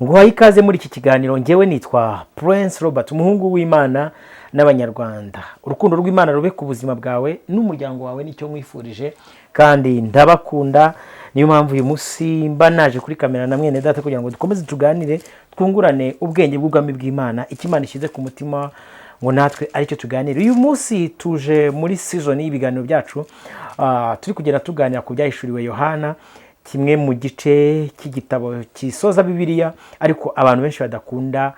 Nguhaye ikaze muri iki kiganiro. Ngewe nitwa Prince Robert, umuhungu w'Imana n'Abanyarwanda. Urukundo rw'Imana rube ku buzima bwawe n'umuryango wawe, nicyo nkwifurije, kandi ndabakunda. Niyo mpamvu uyu munsi mba naje kuri kamera na mwene data kugira ngo dukomeze tuganire, twungurane ubwenge bw'ubwami bw'Imana, icyo Imana ishyize ku mutima ngo natwe aricyo tuganire. Uyu munsi tuje muri season y'ibiganiro byacu, turi kugenda tuganira ku Byahishuriwe Yohana, kimwe mu gice cy'igitabo kisoza Bibiliya, ariko abantu benshi badakunda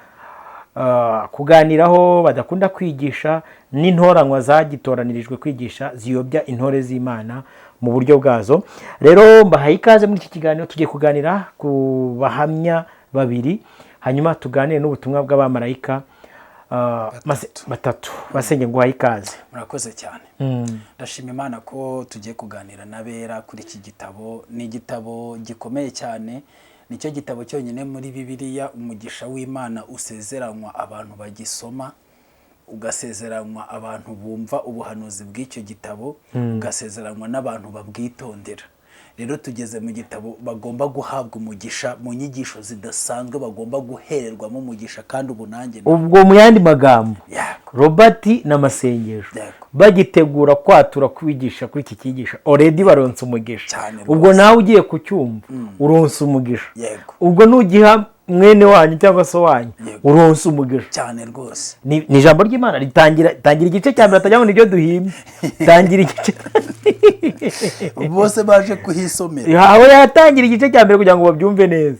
kuganiraho, badakunda kwigisha, n'intoranywa zagitoranirijwe kwigisha ziyobya intore z'Imana mu buryo bwazo. Rero mbahaye ikaze muri iki kiganiro. Tugiye kuganira ku bahamya babiri, hanyuma tuganire n'ubutumwa bw'abamarayika batatu. Basenge, nguhaye ikaze. Murakoze cyane. Ndashima Imana ko tugiye kuganira n'abera kuri iki gitabo. Ni igitabo gikomeye cyane, nicyo gitabo cyonyine muri Bibiliya umugisha w'Imana usezeranywa abantu bagisoma, ugasezeranywa abantu bumva ubuhanuzi bw'icyo gitabo, ugasezeranywa n'abantu babwitondera. Rero tugeze mu gitabo bagomba guhabwa umugisha, mu nyigisho zidasanzwe bagomba guhererwamo umugisha, kandi ubu nanjye Ubwo mu yandi magambo, Yego. Robert n'amasengesho Yego. bagitegura kwatura kwigisha kuri iki cyigisho, already baronse umugisha. Cyane Ubwo rwose. nawe ugiye kucyumva uronse umugisha. Yego. Ubwo nugiha mwene wanyu cyangwa se wanyu, Yego. uronse umugisha. Cyane rwose. Ni ijambo ry'Imana ritangira, tangira igice cya mbere, atagira ngo nibyo duhimbye. Tangira igice. Bose baje kuhisomera. Aho yatangira igice cya mbere kugira ngo babyumve neza,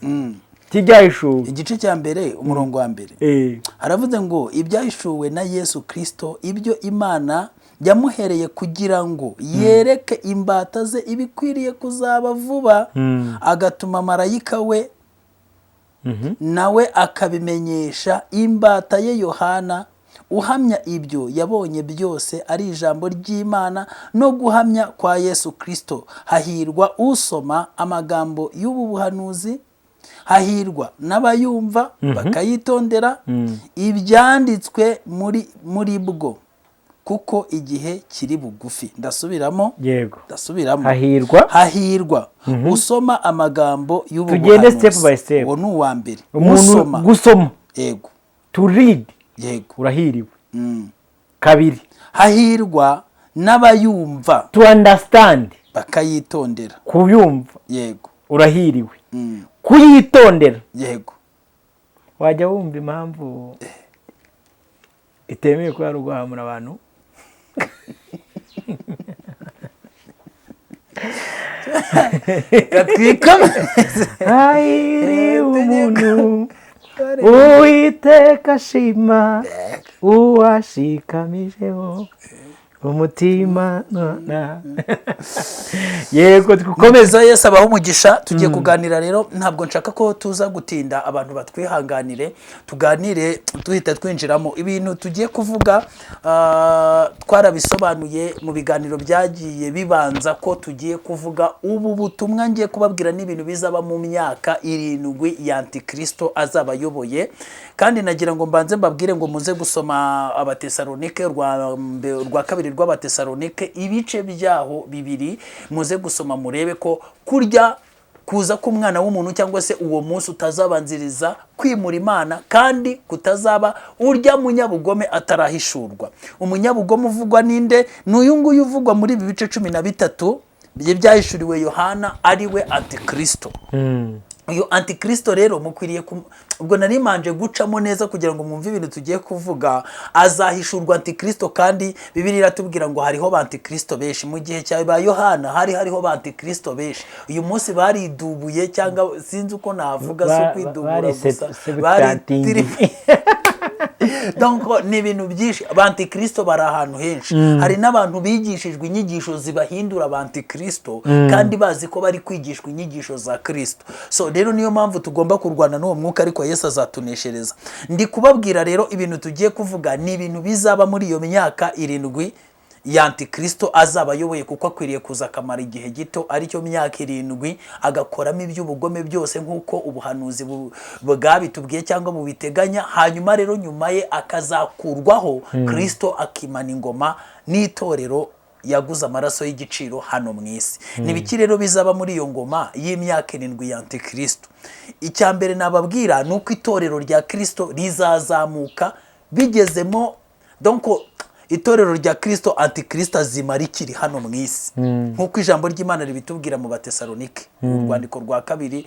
cy'Ibyahishuwe. Igice cya mbere, umurongo wa mbere. Haravuze ngo: "Ibyahishuwe na Yesu Kirisito, ibyo Imana yamuhereye kugira ngo yereke imbata ze ibikwiriye kuzaba vuba, agatuma marayika we, nawe akabimenyesha imbata ye Yohana, uhamya ibyo yabonye byose ari ijambo ry'Imana no guhamya kwa Yesu Kirisito. Hahirwa usoma amagambo y'ubu buhanuzi, hahirwa n'abayumva bakayitondera ibyanditswe muri bwo, kuko igihe kiri bugufi." Ndasubiramo. Yego. Ndasubiramo. Hahirwa. Hahirwa usoma amagambo y'ubu Tugende buhanuzi. step by step. Uwo ni uwa mbere. Umuntu Usoma. gusoma. Yego. To read. Yego. Urahiriwe. Kabiri. Hahirwa n'abayumva. To understand. Bakayitondera. Kuyumva. Yego. Urahiriwe. Kuyitondera. Yego. Wajya wumva impamvu itemewe kuba guhamura abantu. Gatwikomereze. Hahiriwe umuntu Uwiteka ashima, uwashikamijeho umutima na yego, dukomeze. Komeza. Yesu abaho umugisha. Tugiye kuganira rero, ntabwo nshaka ko tuza gutinda, abantu batwihanganire, tuganire duhita twinjiramo. Ibintu tugiye kuvuga twarabisobanuye mu biganiro byagiye bibanza, ko tugiye kuvuga ubu butumwa ngiye kubabwira n'ibintu bizaba mu myaka 7 ya Antikristo azaba ayoboye. Kandi nagira ngo mbanze mbabwire ngo muze gusoma Abatesalonike rwa kabiri rw'Abatesalonike, ibice byaho bibiri, muze gusoma murebe ko kurya kuza k'umwana w'umuntu cyangwa se uwo munsi utazabanziriza kwimura Imana, kandi kutazaba urya munyabugome atarahishurwa. Umunyabugome uvugwa ninde? Ni uyu nguyu uvugwa muri ibi bice 13 byahishuriwe Yohana, ari we Antikristo. Uyu Antikristo rero mukwiriye ubwo nari manje gucamo neza kugira ngo mwumve ibintu tugiye kuvuga. Azahishurwa Antikristo, kandi Bibiliya iratubwira ngo hariho ba Antikristo benshi. Mu gihe cya ba Yohana hari hariho ba Antikristo benshi. Uyu munsi baridubuye, cyangwa sinzi uko navuga, si ukwidubura gusa. Bari Donc ni ibintu byinshi, ba Antikristo bari ahantu henshi. Hari n'abantu bigishijwe inyigisho zibahindura ba Antikristo kandi bazi ko bari kwigishwa inyigisho za Kristo. So rero niyo mpamvu tugomba kurwana n'uwo mwuka, ariko Yesu azatuneshereza. Ndi kubabwira rero, ibintu tugiye kuvuga ni ibintu bizaba muri iyo myaka 7 ya Antikristo azaba ayoboye, kuko akwiriye kuza akamara igihe gito, aricyo myaka 7, agakoramo iby'ubugome byose nk'uko ubuhanuzi bwabitubwiye cyangwa bubiteganya. Hanyuma rero nyuma ye akazakurwaho, Kristo akimana ingoma n'itorero. Yaguze amaraso y'igiciro hano mu isi. Ni biki rero bizaba muri iyo ngoma y'imyaka 7 ya Antikristo? Icya mbere nababwira ni uko itorero rya Kristo rizazamuka bigezemo. Donc itorero rya Kristo, Antikristo azima rikiri hano mu isi, nk'uko ijambo ry'Imana ribitubwira mu Batesalonike, urwandiko rwa kabiri,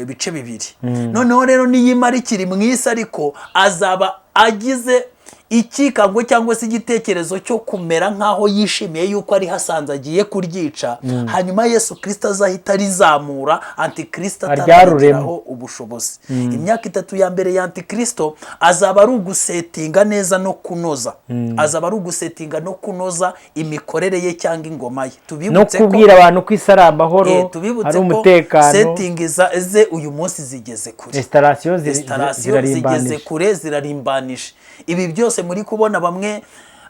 ibice 2. Noneho rero niyima rikiri mu isi, ariko azaba agize ikikango cyangwa se igitekerezo cyo kumera nk'aho yishimiye yuko ari hasanze agiye kuryica. Hanyuma Yesu Kirisito azahita arizamura, Antikristo Aryaruremo. atarageraho ubushobozi. Imyaka 3 ya mbere ya Antikristo azaba ari ugusetinga neza no kunoza, azaba ari ugusetinga no kunoza imikorere ye cyangwa ingoma ye. No Tubibutse ko kubwira abantu ko isi ari amahoro, tubibutse ari ko umutekano. setting ze uyu munsi zigeze kure. Restaurant Restaurant zigeze zirarimbanije. kure, zirarimbanije. Ibi byose muri kubona, bamwe,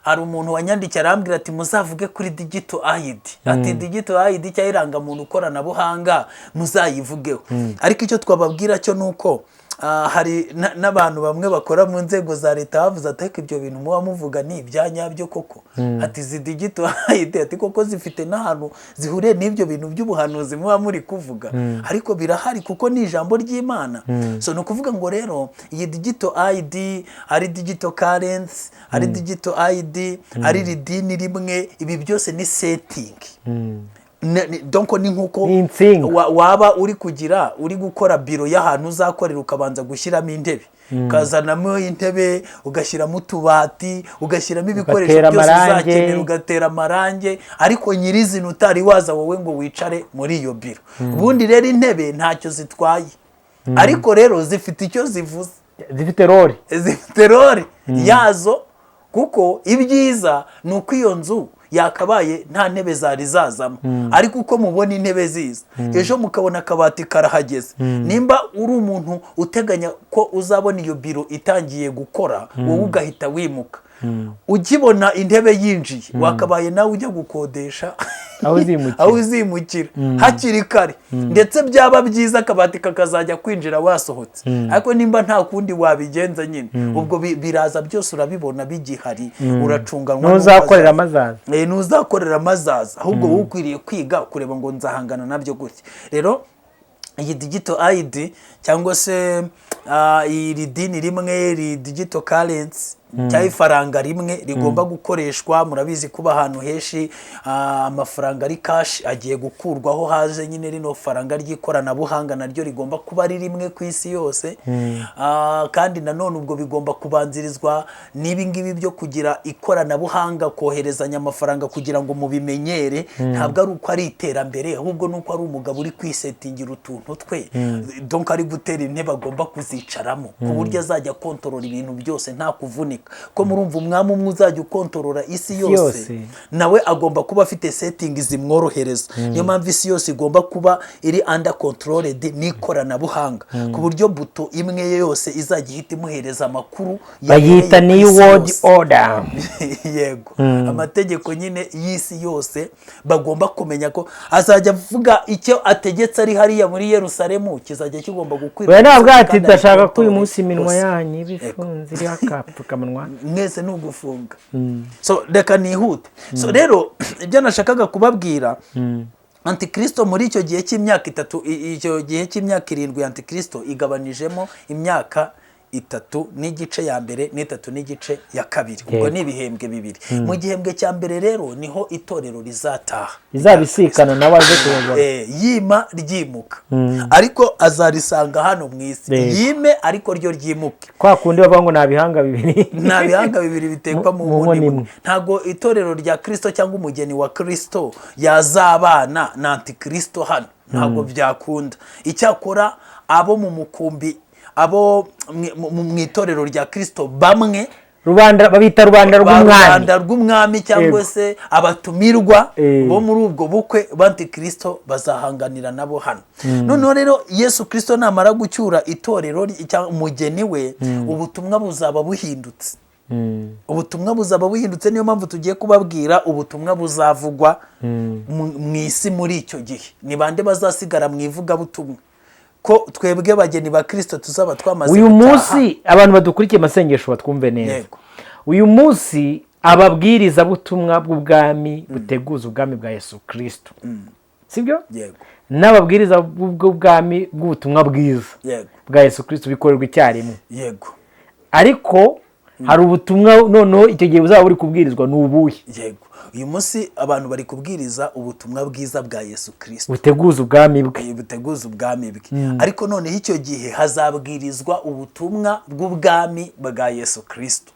hari umuntu wanyandikiye arambwira ati: "Muzavuge kuri digital ID," ati: "Digital ID cyangwa irangamuntu koranabuhanga muzayivugeho." Ariko icyo twababwira cyo ni uko hari n'abantu bamwe bakora mu nzego za leta bavuze ati: "Ariko ibyo bintu muba muvuga ni ibya nyabyo koko?" Ati: "Izi digital ID," ati, "koko zifite n'ahantu zihuriye n'ibyo bintu by'ubuhanuzi muba muri kuvuga?" Ariko birahari kuko ni ijambo ry'Imana. So ni ukuvuga ngo rero iyi digital ID, ari digital currency, ari digital ID, ari iri dini rimwe, ibi byose ni setting. Donc ni nk'uko Ni insinga. waba uri kugira, uri gukora biro y'ahantu uzakorera, ukabanza gushyiramo intebe, ukazanamo intebe, ugashyiramo utubati, ugashyiramo ibikoresho Ugatera byose amarange. uzakenera, ugatera amarange, ariko nyirizina utari waza wowe ngo wicare muri iyo biro. Ubundi rero intebe ntacyo zitwaye, ariko rero zifite icyo zivuze. Zifite role. Zifite role yazo, kuko ibyiza ni uko iyo nzu yakabaye nta ntebe zari zazamo, ariko uko mubona intebe ziza, ejo mukabona akabati karahageze. Nimba uri umuntu uteganya ko uzabona iyo biro itangiye gukora, wowe ugahita wimuka ukibona intebe yinjiye, wakabaye nawe ujya gukodesha Aho uzimukira. aho uzimukira hakiri kare. Ndetse byaba byiza akabati kakazajya kwinjira wasohotse. Ariko nimba nta kundi wabigenza nyine, ubwo biraza byose urabibona bigihari, uracunganwa. Ntuzakorera amazaza. Ntuzakorera amazaza, ahubwo wowe ukwiriye kwiga kureba ngo nzahangana nabyo gutya. Rero iyi digital ID cyangwa se iri dini rimwe, iri digital currency cyangwa ifaranga rimwe rigomba gukoreshwa, murabizi kuba ahantu henshi amafaranga ari cash agiye gukurwaho, haje nyine rino faranga ry'ikoranabuhanga, naryo rigomba kuba ari rimwe ku isi yose. Kandi nanone ubwo bigomba kubanzirizwa n'ibi ngibi byo kugira ikoranabuhanga, koherezanya amafaranga, kugira ngo mubimenyere. Ntabwo ari uko ari iterambere, ahubwo ni uko ari umugabo uri kwisetingira utuntu twe. Donc ari gutera intebe agomba kuzicaramo, ku buryo azajya akontorora ibintu byose nta kuvunika. Ko murumva, umwami umwe uzajya ukontorora isi yose, yose. nawe agomba kuba afite setting zimworohereza. Niyo mpamvu isi yose igomba kuba iri under controlled n'ikoranabuhanga, ku buryo buto imwe yose izajya ihita imuhereza amakuru Bayita yabereye ku New isi World yose. Order. Yego, amategeko nyine y'isi yose bagomba kumenya ko azajya avuga icyo ategetse ari hariya muri Yerusalemu, kizajya kigomba gukwira Oya, ntabwo ati kandi ndashaka ko uyu abikontorore munsi iminwa hose. yanyu iba ifunze, iriho akapfukamunwa. Mwese ni ugufunga. So reka nihute. So rero ibyo nashakaga kubabwira, Antikristo muri icyo gihe cy'imyaka 3, icyo gihe cy'imyaka 7 ya Antikristo igabanijemo imyaka 3 n'igice ya mbere n'3 n'igice ya kabiri, ubwo ni ibihembwe 2. Mu gihembwe cya mbere rero niho itorero rizataha. Rizabisikana nawe aze kuyobora. Yima ryimuka, ariko azarisanga hano mu isi. Yime ariko ryo ryimuke. Kwa kundi bavuga ngo nta bihanga bibiri. Nta bihanga bibiri bitekwa mu Mu nkono nkono imwe. imwe. Ntabwo itorero rya Kirisito cyangwa umugeni wa Kirisito yazabana na Antikristo hano, ntabwo byakunda. Icyakora abo mu mukumbi, abo mu itorero rya Kirisito bamwe, Rubanda, babita rubanda ba rw'umwami. Rubanda rw'umwami cyangwa se abatumirwa bo muri ubwo bukwe b'Antikristo, bazahanganira nabo hano. Noneho rero Yesu Kirisito namara gucyura itorero cyangwa umugeni we, ubutumwa buzaba buhindutse. Ubutumwa buzaba buhindutse. Niyo mpamvu tugiye kubabwira ubutumwa buzavugwa mu isi muri icyo gihe. Ni bande bazasigara mu ivugabutumwa, ko twebwe bageni ba Kirisito tuzaba twamaze Uyu gutaha? munsi abantu badukurikiye amasengesho batwumve neza. Yego. Uyu munsi Ababwirizabutumwa bw'ubwami buteguza ubwami bwa Yesu Kristo, sibyo? Yego. N'ababwiriza bw'ubwami bw'ubutumwa bwiza Yego. bwa Yesu Kristo bikorerwa icyarimwe. Ariko hari ubutumwa noneho icyo gihe buzaba buri kubwirizwa, ni ubuhe? Yego, uyu munsi abantu bari kubwiriza ubutumwa bwiza bwa Yesu Kristo buteguza ubwami bwe. Buteguza ubwami bwe. Ariko noneho icyo gihe hazabwirizwa ubutumwa bw'ubwami bwa Yesu Kristo.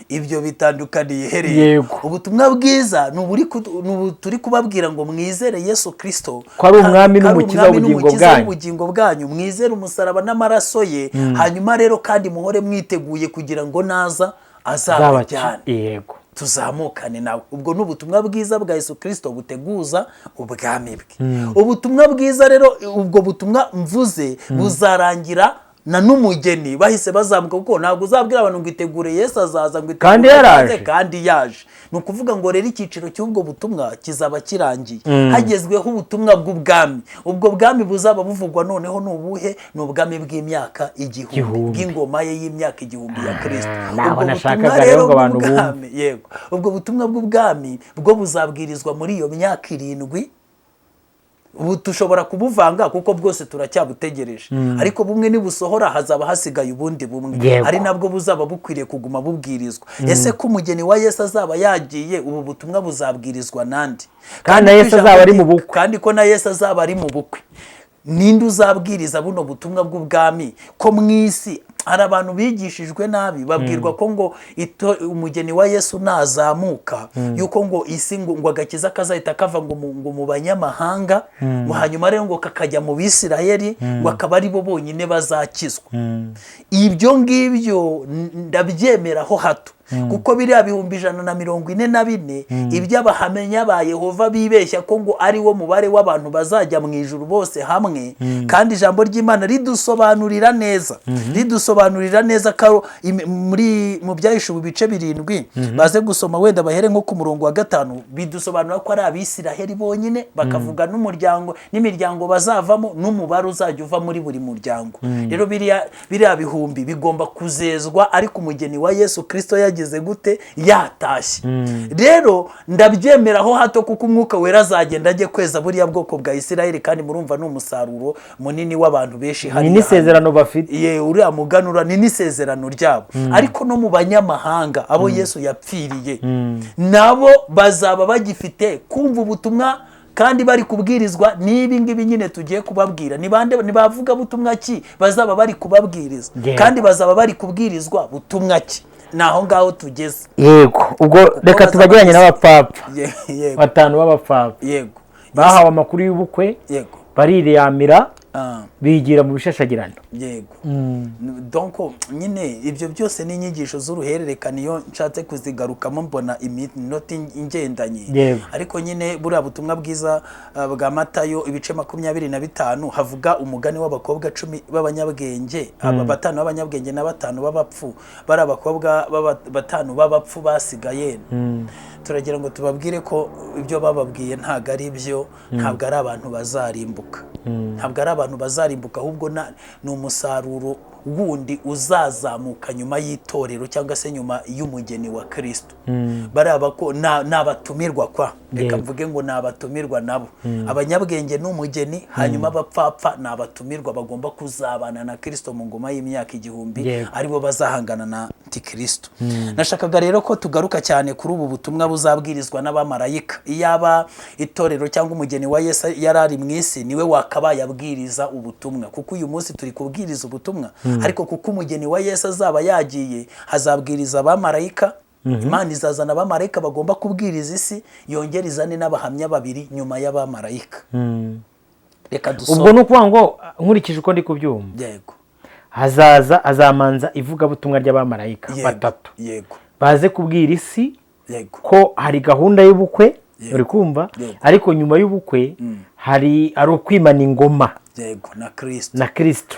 Ibyo bitandukaniye hereye? Ubutumwa bwiza ni ubu turi kubabwira ngo mwizere Yesu Kristo ko ari umwami ko ari n'umukiza umwami w'ubugingo n'umukiza bwanyu. w'ubugingo bwanyu, mwizere umusaraba n'amaraso ye, hanyuma rero kandi muhore mwiteguye kugira ngo naza azabajyane, tuzamukane nawe. Ubwo ni ubutumwa bwiza bwa Yesu Kirisito buteguza ubwami bwe. Ubutumwa bwiza rero, ubwo butumwa mvuze, buzarangira na n'umugeni bahise bazamuka, kuko ntabwo uzabwira abantu ngo itegure Yesu azaza, ngo itegure Kandi yaraje. azaze, kandi yaje. Ni ukuvuga ngo rero icyiciro cy'ubwo butumwa kizaba kirangiye, hagezweho ubutumwa bw'ubwami. Ubwo bwami buzaba buvugwa noneho ni ubuhe? Ni ubwami bw'imyaka 1000, Igihumbi. bw'ingoma ye y'imyaka 1000 ya Kirisito. Naho Ubwo nashakaga butumwa rero ngo abantu bumve. bw'ubwami, yego, ubwo butumwa bw'ubwami bwo buzabwirizwa muri iyo myaka 7. Ubu dushobora kubuvanga kuko bwose turacyabutegereje, ariko bumwe nibusohora hazaba hasigaye ubundi bumwe, ari nabwo buzaba bukwiriye kuguma bubwirizwa. Ese ko umugeni wa Yesu azaba yagiye, ubu butumwa buzabwirizwa nande? Kandi na ko Yesu ijambo azaba ari mu bukwe. Kandi ko na Yesu azaba ari mu bukwe, ninde uzabwiriza buno butumwa bw'ubwami? Ko mu isi hari abantu bigishijwe nabi, babwirwa ko ngo umugeni wa Yesu nazamuka, yuko ngo isi ngo agakiza kazahita kava ngo mu banyamahanga, ngo hanyuma rero ngo kakajya mu Bisirayeli, ngo akaba ari bo bonyine bazakizwa. Ibyo ngibyo ndabyemeraho hato, kuko biriya 144,000, iby'abahamya ba Yehova bibeshya ko ngo ari wo mubare w'abantu bazajya mu ijuru bose hamwe, kandi ijambo ry'Imana ridusobanurira neza ko muri mu Byahishuwe ibice 7, baze gusoma wenda bahere nko ku murongo wa 5, bidusobanura ko ari Abisiraheli bonyine, bakavuga n'umuryango n'imiryango bazavamo n'umubare uzajya uva muri buri muryango. Rero biriya bihumbi bigomba kuzezwa, ariko umugeni wa Yesu Kirisito yagize gute? Yatashye. Rero ndabyemeraho hato, kuko Umwuka Wera azagenda ajye kweza buriya bwoko bwa Isiraheli, kandi murumva ni umusaruro munini w'abantu benshi Ni hariya. n'isezerano bafite. Ye, uriya muganura ni n'isezerano ryabo. Ariko no mu banyamahanga, abo Yesu yapfiriye, nabo bazaba bagifite kumva ubutumwa kandi bari kubwirizwa n'ibi ngibi nyine tugiye kubabwira. Ni bande? Ni bavuga butumwa ki bazaba bari kubabwiriza? Kandi bazaba bari kubwirizwa butumwa ki? Ni aho ngaho tugeze. Yego, ubwo reka bazaba tubageranye n'abapfapfa Yego. batanu b'abapfapfa bahawe amakuru y'ubukwe, baririyamira, bigira mu bishashagirano. Yego, donc nyine ibyo byose ni inyigisho z'uruhererekane. Iyo nshatse kuzigarukamo mbona iminota ingendanye. Ariko nyine buriya butumwa bwiza bwa Matayo ibice 25, havuga umugani w'abakobwa 10 b'abanyabwenge, aba batanu b'abanyabwenge na batanu b'abapfu. Bari abakobwa batanu b'abapfu basigaye, turagira ngo tubabwire ko ibyo bababwiye ntabwo ari byo. Ntabwo ari abantu bazarimbuka, ntabwo ari abantu bazarimbuka, ahubwo ni umusaruro wundi uzazamuka nyuma y'itorero cyangwa se nyuma y'umugeni wa Kirisito. Bariya bako ni abatumirwa kwa reka mvuge ngo ni abatumirwa nabo. Abanyabwenge ni umugeni, hanyuma abapfapfa ni abatumirwa bagomba kuzabana na Kirisito mu ngoma y'imyaka 1000, aribo bazahangana na Antikristo. Nashakaga rero ko tugaruka cyane kuri ubu butumwa buzabwirizwa n'abamarayika. Iyaba itorero cyangwa umugeni wa Yesu yari ari mu isi, niwe wakabaye abwiriza ubutumwa, kuko uyu munsi turi kubwiriza ubutumwa. Ariko kuko umugeni wa Yesu azaba yagiye, hazabwiriza abamarayika. Imana izazana abamarayika bagomba kubwiriza isi, yongera izane n'abahamya babiri nyuma y'abamarayika. Reka Ubwo dusome. ni ukuvuga ngo, nkurikije uko ndi kubyumva, hazaza hazamanza ivugabutumwa ry'abamarayika batatu, baze kubwira isi ko hari gahunda y'ubukwe, uri kumva? Yego. Ariko nyuma y'ubukwe hari ukwimana ingoma Yego, na Kirisito. Na Kirisito.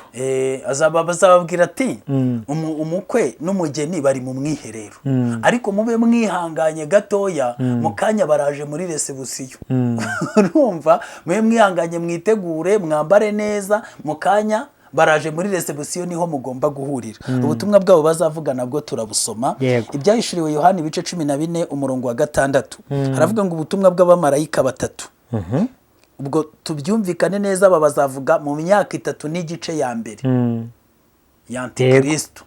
Azaba bazababwira ati umukwe n'umugeni bari mu mwiherero, ariko mube mwihanganye gatoya, mu kanya baraje muri réception. Urumva, mube mwihanganye, mwitegure, mwambare neza, mu kanya Baraje muri resebusiyo, niho mugomba guhurira. Ubutumwa bwabo bazavuga nabwo turabusoma. Ibyahishuriwe Yohani ibice 14 umurongo wa 6, haravuga ngo ubutumwa bw'abamarayika batatu. Ubwo tubyumvikane neza, aba bazavuga mu myaka 3 n'igice ya mbere ya antikristo.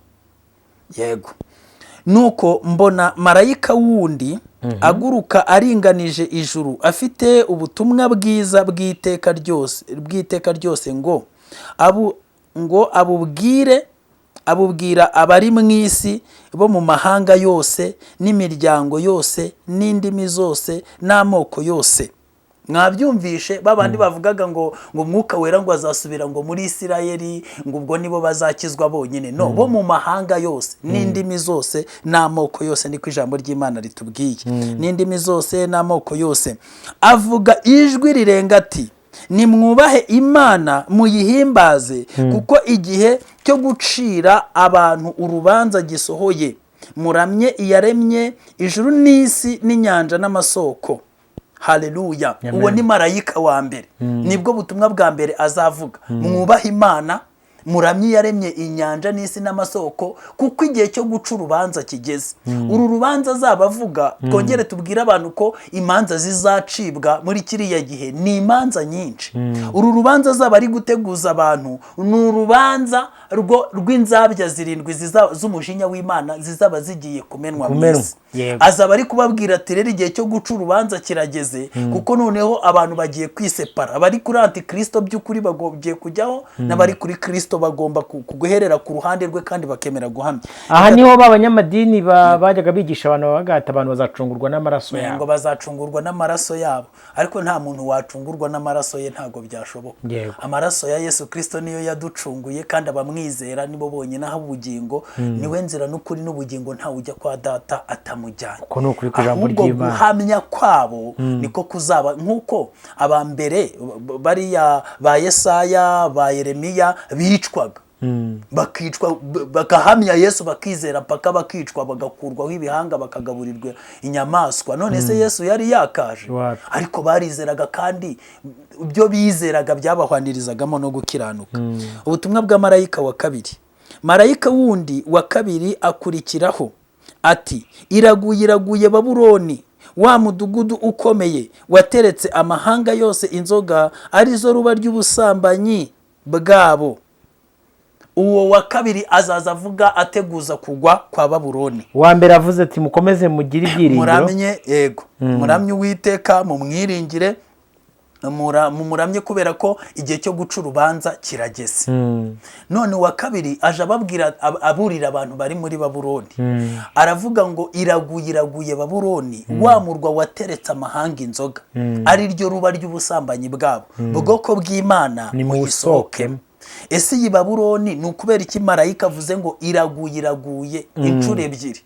Yego. Nuko mbona marayika wundi aguruka aringanije ijuru, afite ubutumwa bwiza bw'iteka ryose, ngo abubwira abari mu isi bo mu mahanga yose n'imiryango yose n'indimi zose n'amoko yose. Mwabyumvishe, babandi bavugaga ngo Umwuka Wera ngo azasubira ngo muri Isirayeli, ngo ubwo nibo bazakizwa bonyine. No bo mu mahanga yose n'indimi zose n'amoko yose, niko ijambo ry'Imana ritubwiye, n'indimi zose n'amoko yose. Avuga ijwi rirenga ati: "Nimwubahe Imana muyihimbaze, kuko igihe cyo gucira abantu urubanza gisohoye. Muramye iyaremye ijuru n'isi n'inyanja n'amasoko." Haleluya! Amen. Uwo ni marayika wa mbere, nibwo butumwa bwa mbere azavuga: mwubahe Imana, muramye iyaremye inyanja n'isi n'amasoko, kuko igihe cyo guca urubanza kigeze. Uru rubanza azaba avuga, twongere tubwire abantu ko imanza zizacibwa muri kiriya gihe ni imanza nyinshi. Uru rubanza azaba ari guteguza abantu ni urubanza rw'inzabya zirindwi z'umujinya w'Imana zizaba zigiye kumenwa mu Kumenwa. isi. Yego. Azaba ari kubabwira ati: "Rero igihe cyo guca urubanza kirageze, kuko noneho abantu bagiye kwisepara. Abari kuri antikristo by'ukuri bagombye kujyaho, n'abari kuri Kristo bagomba guherera ku ruhande rwe kandi bakemera guhamya." Aha niho ba banyamadini bajyaga bigisha abantu, bagata abantu bazacungurwa n'amaraso Ngo yabo. bazacungurwa n'amaraso yabo, ariko nta muntu wacungurwa n'amaraso ye, ntabwo byashoboka. Amaraso ya Yesu Kristo niyo yaducunguye, kandi abamwizera nibo bonyine aho ubugingo. Niwe nzira n'ukuri n'ubugingo, ntawe ujya kwa Data atamujyanye. Uko ni ukuri kw'ijambo Ahubwo ry'Imana. guhamya kwabo niko kuzaba nk'uko aba mbere bariya ba Yesaya, ba Yeremiya bicwaga, bakicwa, bakahamya Yesu, bakizera paka bakicwa, bagakurwaho ibihanga, bakagaburirwa inyamaswa. None se Yesu yari yakaje? Wapi. Ariko barizeraga, kandi ibyo bizeraga byabahwanirizagamo no gukiranuka. Ubutumwa bwa marayika wa kabiri. Marayika wundi wa kabiri akurikiraho ati: "Iraguye, iraguye Babuloni, wa mudugudu ukomeye wateretse amahanga yose inzoga, arizo ruba ry'ubusambanyi bwabo." Uwo wa kabiri azaza avuga ateguza kugwa kwa Babuloni. Uwa mbere avuze ati: "Mukomeze mugire ibyiringiro." Muramye, yego, muramye Uwiteka, mumwiringire, mumuramye kubera ko igihe cyo guca urubanza kirageze. None uwa kabiri aje ababwira, aburira abantu bari muri Babuloni, aravuga ngo: "Iraguye, iraguye Babuloni, wa murwa wateretse amahanga inzoga, ari ryo ruba ry'ubusambanyi bwabo. Bwoko bw'Imana, Nimuwusohokemo." muyisohokemo." Ese iyi Babuloni ni ukubera iki marayika avuze ngo iraguye, iraguye inshuro ebyiri?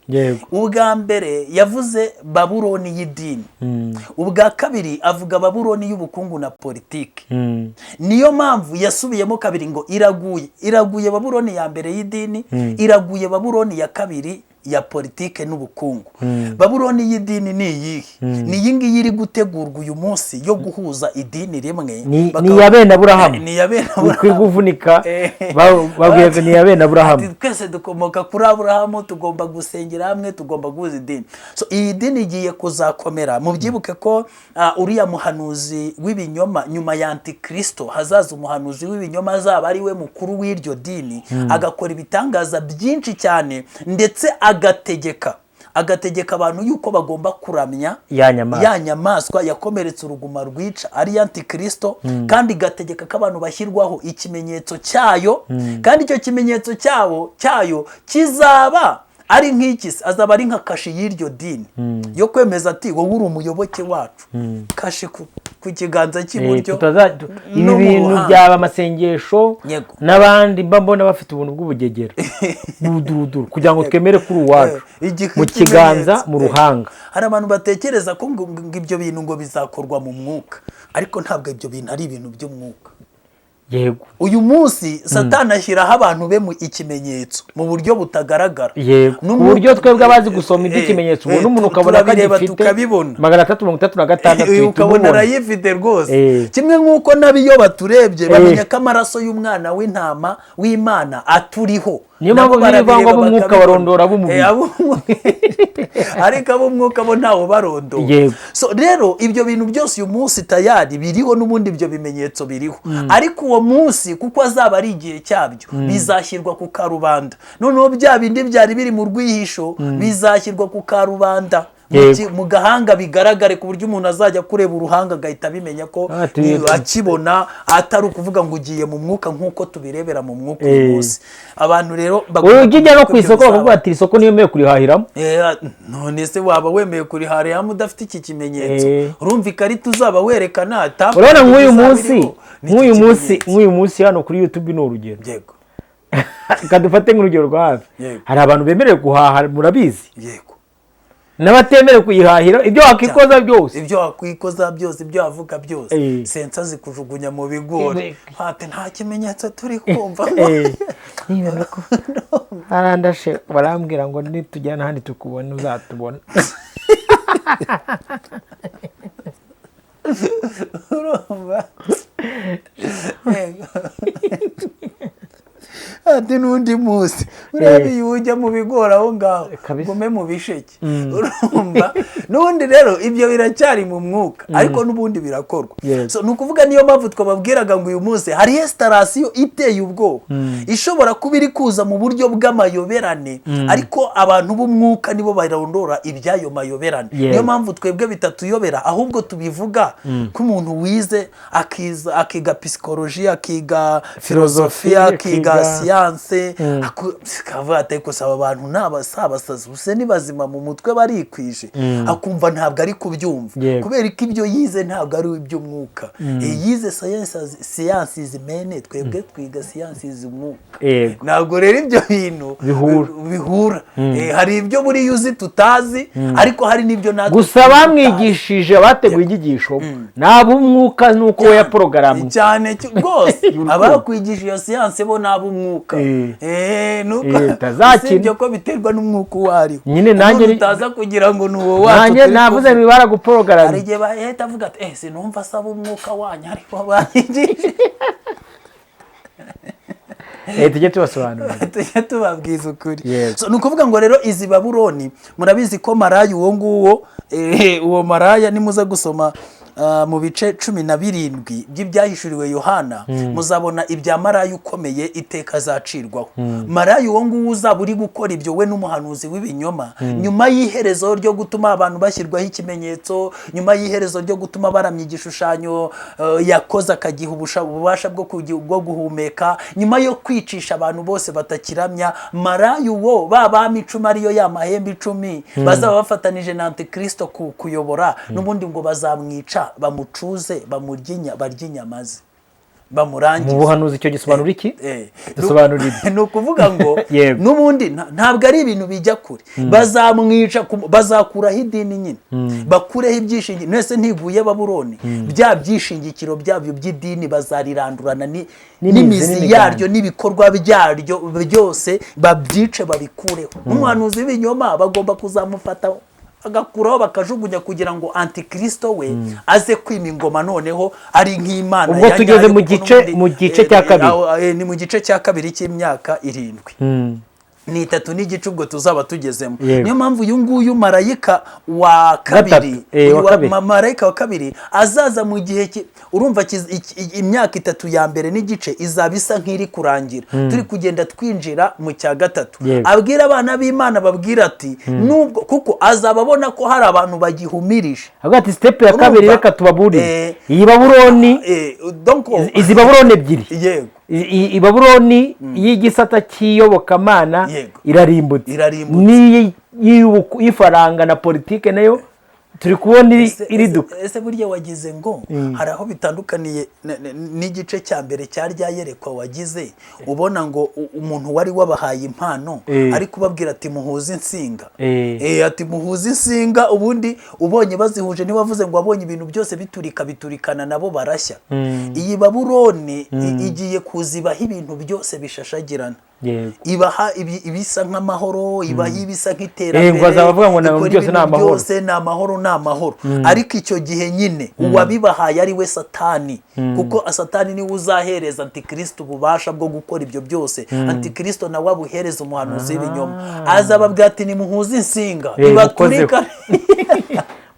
Ubwa mbere yavuze Babuloni y'idini, ubwa kabiri avuga Babuloni y'ubukungu na politiki. Niyo mpamvu yasubiyemo kabiri ngo iraguye, iraguye Babuloni ya mbere y'idini, iraguye Babuloni ya kabiri ya politike n'ubukungu. Babuloni y'idini ni iyihe? Ni iyi ngiyi iri gutegurwa uyu munsi yo guhuza idini rimwe. Ni iya bene Aburahamu. Ni iya bene Ukwiye Aburahamu. kuvunika, babwiye ngo ni iya bene Aburahamu. Ati: "Twese dukomoka kuri Aburahamu, tugomba gusengera hamwe, tugomba guhuza idini." So iyi dini igiye kuzakomera. Mubyibuke ko uriya muhanuzi w'ibinyoma, nyuma ya antikristo hazaza umuhanuzi w'ibinyoma, azaba ari we mukuru w'iryo dini, agakora ibitangaza byinshi cyane, ndetse agategeka abantu yuko bagomba kuramya ya nyamaswa. Ya nyamaswa yakomeretse uruguma rwica, ari antikristo, kandi igategeka ko abantu bashyirwaho ikimenyetso cyayo, kandi icyo kimenyetso cyayo kizaba ari nk'iki se? Azaba ari nka kashe y'iryo dini yo kwemeza ati: "Wowe uri umuyoboke wacu." Kashe ku kiganza cy'iburyo Ibi no mu bintu ruhanga. byaba amasengesho n'abandi mba mbona bafite ubuntu bw'ubugegera buduruduru kugira ngo twemere kuri uwacu mu kiganza, ikimenyetso. mu ruhanga. Hari abantu batekereza ko ngo ibyo bintu ngo bizakorwa mu mwuka, ariko ntabwo ibyo bintu ari ibintu by'umwuka. Uyu munsi Satani ashyiraho abantu be mu ikimenyetso mu buryo butagaragara. Ku buryo twebwe abazi gusoma iby'ikimenyetso, ubona umuntu ukabona ko turabireba, agifite tukabibona. 336, Uyu uhita ukabona umubona. arayifite rwose. Kimwe nk'uko nabo iyo baturebye bamenya ko amaraso y'umwana w'intama w'Imana aturiho. Niyo mpamvu Nabo birirwa ngo barabireba, ab'umwuka bakabibona. barondora ab'umubiri. Ariko ab'umwuka bo ntawe barondora. So rero ibyo bintu byose uyu munsi tayari biriho, n'ubundi ibyo bimenyetso biriho, ariko uwo munsi, kuko azaba ari igihe cyabyo, bizashyirwa ku karubanda. Noneho bya bindi byari biri mu rwihisho bizashyirwa ku karubanda, mu gahanga bigaragare, ku buryo umuntu azajya kureba uruhanga agahita abimenya ko akibona, atari ukuvuga ngo ugiye mu mwuka nk'uko tubirebera mu mwuka uyu munsi. Abantu rero bagomba Ujya ujya no kumenya ku ko ibyo isoko, bizaba. bakavuga ati: "Iri soko niyo wemewe kurihahiramo." None se waba wemeye kuriharihamo udafite iki kimenyetso? Urumva ikarita uzaba werekana, Urabona nk'uyu izaba munsi, iriho, ni iki nk'uyu munsi, kimenyetso. nk'uyu munsi hano kuri YouTube ni urugero. Reka dufate nk'urugero rwa hafi. Hari abantu bemerewe guhaha, murabizi, Yego. n'abatemerewe kuyihahira. Ibyo wakikoza byose, Ibyo wakwikoza byose, ibyo wavuga byose, sensa zikujugunya mu bigori. Ati nta kimenyetso turi kumva. Niba nuko arandashe, barambwira ngo nitujyana ahandi tukubona uzatubona. Urumva? Yego. Ati n'undi munsi urebe iyo ujya mu bigori aho ngaho, gume mu bisheke. Urumva, n'ubundi rero ibyo biracyari mu mwuka, ariko n'ubundi birakorwa. So, ni ukuvuga niyo mpamvu twababwiraga ngo uyu munsi hari installation iteye ubwoba ishobora kuba iri kuza mu buryo bw'amayoberane, ariko abantu b'umwuka nibo barondora iby'ayo mayoberane. Niyo mpamvu twebwe bitatuyobera, ahubwo tubivuga ko umuntu wize, akiza, akiga psychologie, akiga filozofiya, akiga siyanse, akavuga ati: "Ariko saba abantu ni abasazi, ubuse ni bazima mu mutwe, barikwije?" Akumva ntabwo ari kubyumva, kubera ko ibyo yize ntabwo ari iby'umwuka. Yize siyansi zimene, twebwe twiga siyansi z'umwuka. Ntabwo rero ibyo bintu Bihura. bihura. Hari ibyo buriya uzi tutazi, ariko hari n'ibyo natwe Gusa tutazi. bamwigishije, abateguye inyigisho ni ab'umwuka, nuko we yaporogaramu. Cyane rwose. Urukundo. Abakwigisha iyo siyanse bo ni ab'umwuka. Nuko Utazakina. usibye ko biterwa n'umwuka uwo ari wo. Nyine nanjye Umuntu utaza kugira ngo ni uwo wacu Nanjye turi navuze kuvuga. ngo baraguporogaramu. Hari igihe bahita avuga ati: "Sinumva asaba umwuka wanyu, ariko banyigishije." Tujye tubasobanurira. Tujya tubabwiza ukuri. Yego. So, ni ukuvuga ngo rero izi Babuloni, murabizi ko maraya uwo nguwo, uwo maraya, nimuza gusoma mu bice 17 by'ibyahishuriwe Yohana, muzabona ibya maraya ukomeye, iteka azacirwaho. Maraya uwo nguwo uzaba uri gukora ibyo, we n'umuhanuzi w'ibinyoma, nyuma y'iherezo ryo gutuma abantu bashyirwaho ikimenyetso, nyuma y'iherezo ryo gutuma baramya igishushanyo yakoze akagiha ububasha bwo guhumeka, nyuma yo kwicisha abantu bose batakiramya, maraya uwo, ba bami 10, ariyo ya mahembe 10 bazaba bafatanije na Antikristo kuyobora, n'ubundi ngo bazamwica, bamucuze, barye inyama ze, bamurangize. Mu buhanuzi icyo gisobanura iki? Dusobanurire. Ni ukuvuga ngo n'ubundi ntabwo ari ibintu bijya kure. Bazamwica, bazakuraho idini nyine, bakureho ibyishingiro. Mwese ntiguye Babuloni, bya byishingikiro byabyo by'idini bazarirandurana N'imizi n'imizi n'imiganda. yaryo n'ibikorwa byaryo byose, babyice, babikureho. N'umuhanuzi w'ibinyoma bagomba kuzamufata, agakuraho, bakajugunya, kugira ngo Antikristo we aze kwima ingoma noneho ari nk'Imana Ubwo ya tugeze nyayo, mu kuko n'ubundi, mu gice cya kabiri. Aho, ni mu gice cya kabiri cy'imyaka 7, ni itatu n'igice ubwo tuzaba tugezemo. Niyo mpamvu uyu nguyu marayika wa kabiri, Gatatu, uyu wa kabiri. Marayika wa kabiri azaza mu gihe urumva imyaka 3 ya mbere n'igice izaba isa nk'iri kurangira, turi kugenda twinjira mu cya gatatu. Abwira abana b'Imana, babwira ati nubwo, kuko azaba abona ko hari abantu bagihumirije. Avuga ati: "Step ya kabiri, Urumva? reka tubaburire iyi Babuloni, Donc izi Babuloni ebyiri, Yego. I Babuloni y'igisata cy'iyobokamana irarimbutse, Irarimbutse. n'iyi y'ifaranga na politike nayo Turi kubona iriduka. Ese burya wagize ngo hari aho bitandukaniye n'igice cya mbere cya rya yerekwa wagize, ubona ngo umuntu wari wabahaye impano ari kubabwira ati muhuze insinga, ati muhuze insinga. Ubundi ubonye bazihuje, ntiwavuze ngo wabonye ibintu byose biturika biturikana nabo barashya. Iyi Babuloni igiye kuzibaho ibintu byose bishashagirana, ibaha ibisa nk'amahoro, ibaha ibisa nk'iterambere, Ngo bazaba bavuga ngo ikora byose ni ibintu amahoro. byose ni amahoro, ni amahoro. Ariko icyo gihe nyine uwabibahaye ari we Satani, kuko Satani niwe uzahereza Antikristo ububasha bwo gukora ibyo byose. Antikristo nawe abuhereza umuhanuzi w'ibinyoma, azababwira ati nimuhuze insinga ibaturika.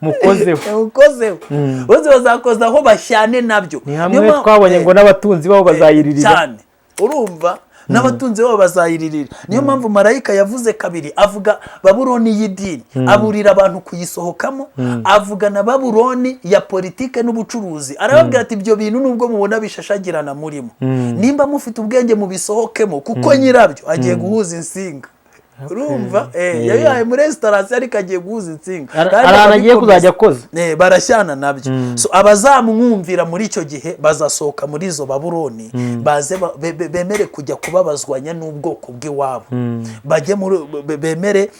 Mukozeho. Mukozeho, bose bazakoza aho bashyane nabyo. Ni hamwe Niyo mpamvu- twabonye ngo n'abatunzi babo bazayiririra. Cyane, urumva n'abatunzi babo bazayiririra. Niyo mpamvu marayika yavuze kabiri, avuga Babuloni y'idini, aburira abantu kuyisohokamo, avuga na Babuloni ya politike n'ubucuruzi, arababwira ati ibyo bintu nubwo mubona bishashagirana murimo, nimba mufite ubwenge mubisohokemo, kuko nyirabyo agiye guhuza insinga. Urumva, yabihaye muri resitorasiyo, ariko agiye guhuza insinga. Kandi Hari ahantu agiye ababikomeza. kuzajya akoza. Barashyana nabyo. So abazamwumvira muri icyo gihe bazasohoka muri izo Babuloni, baze bemere kujya kubabazwanya n'ubwoko bw'iwabo, bajye muri bemere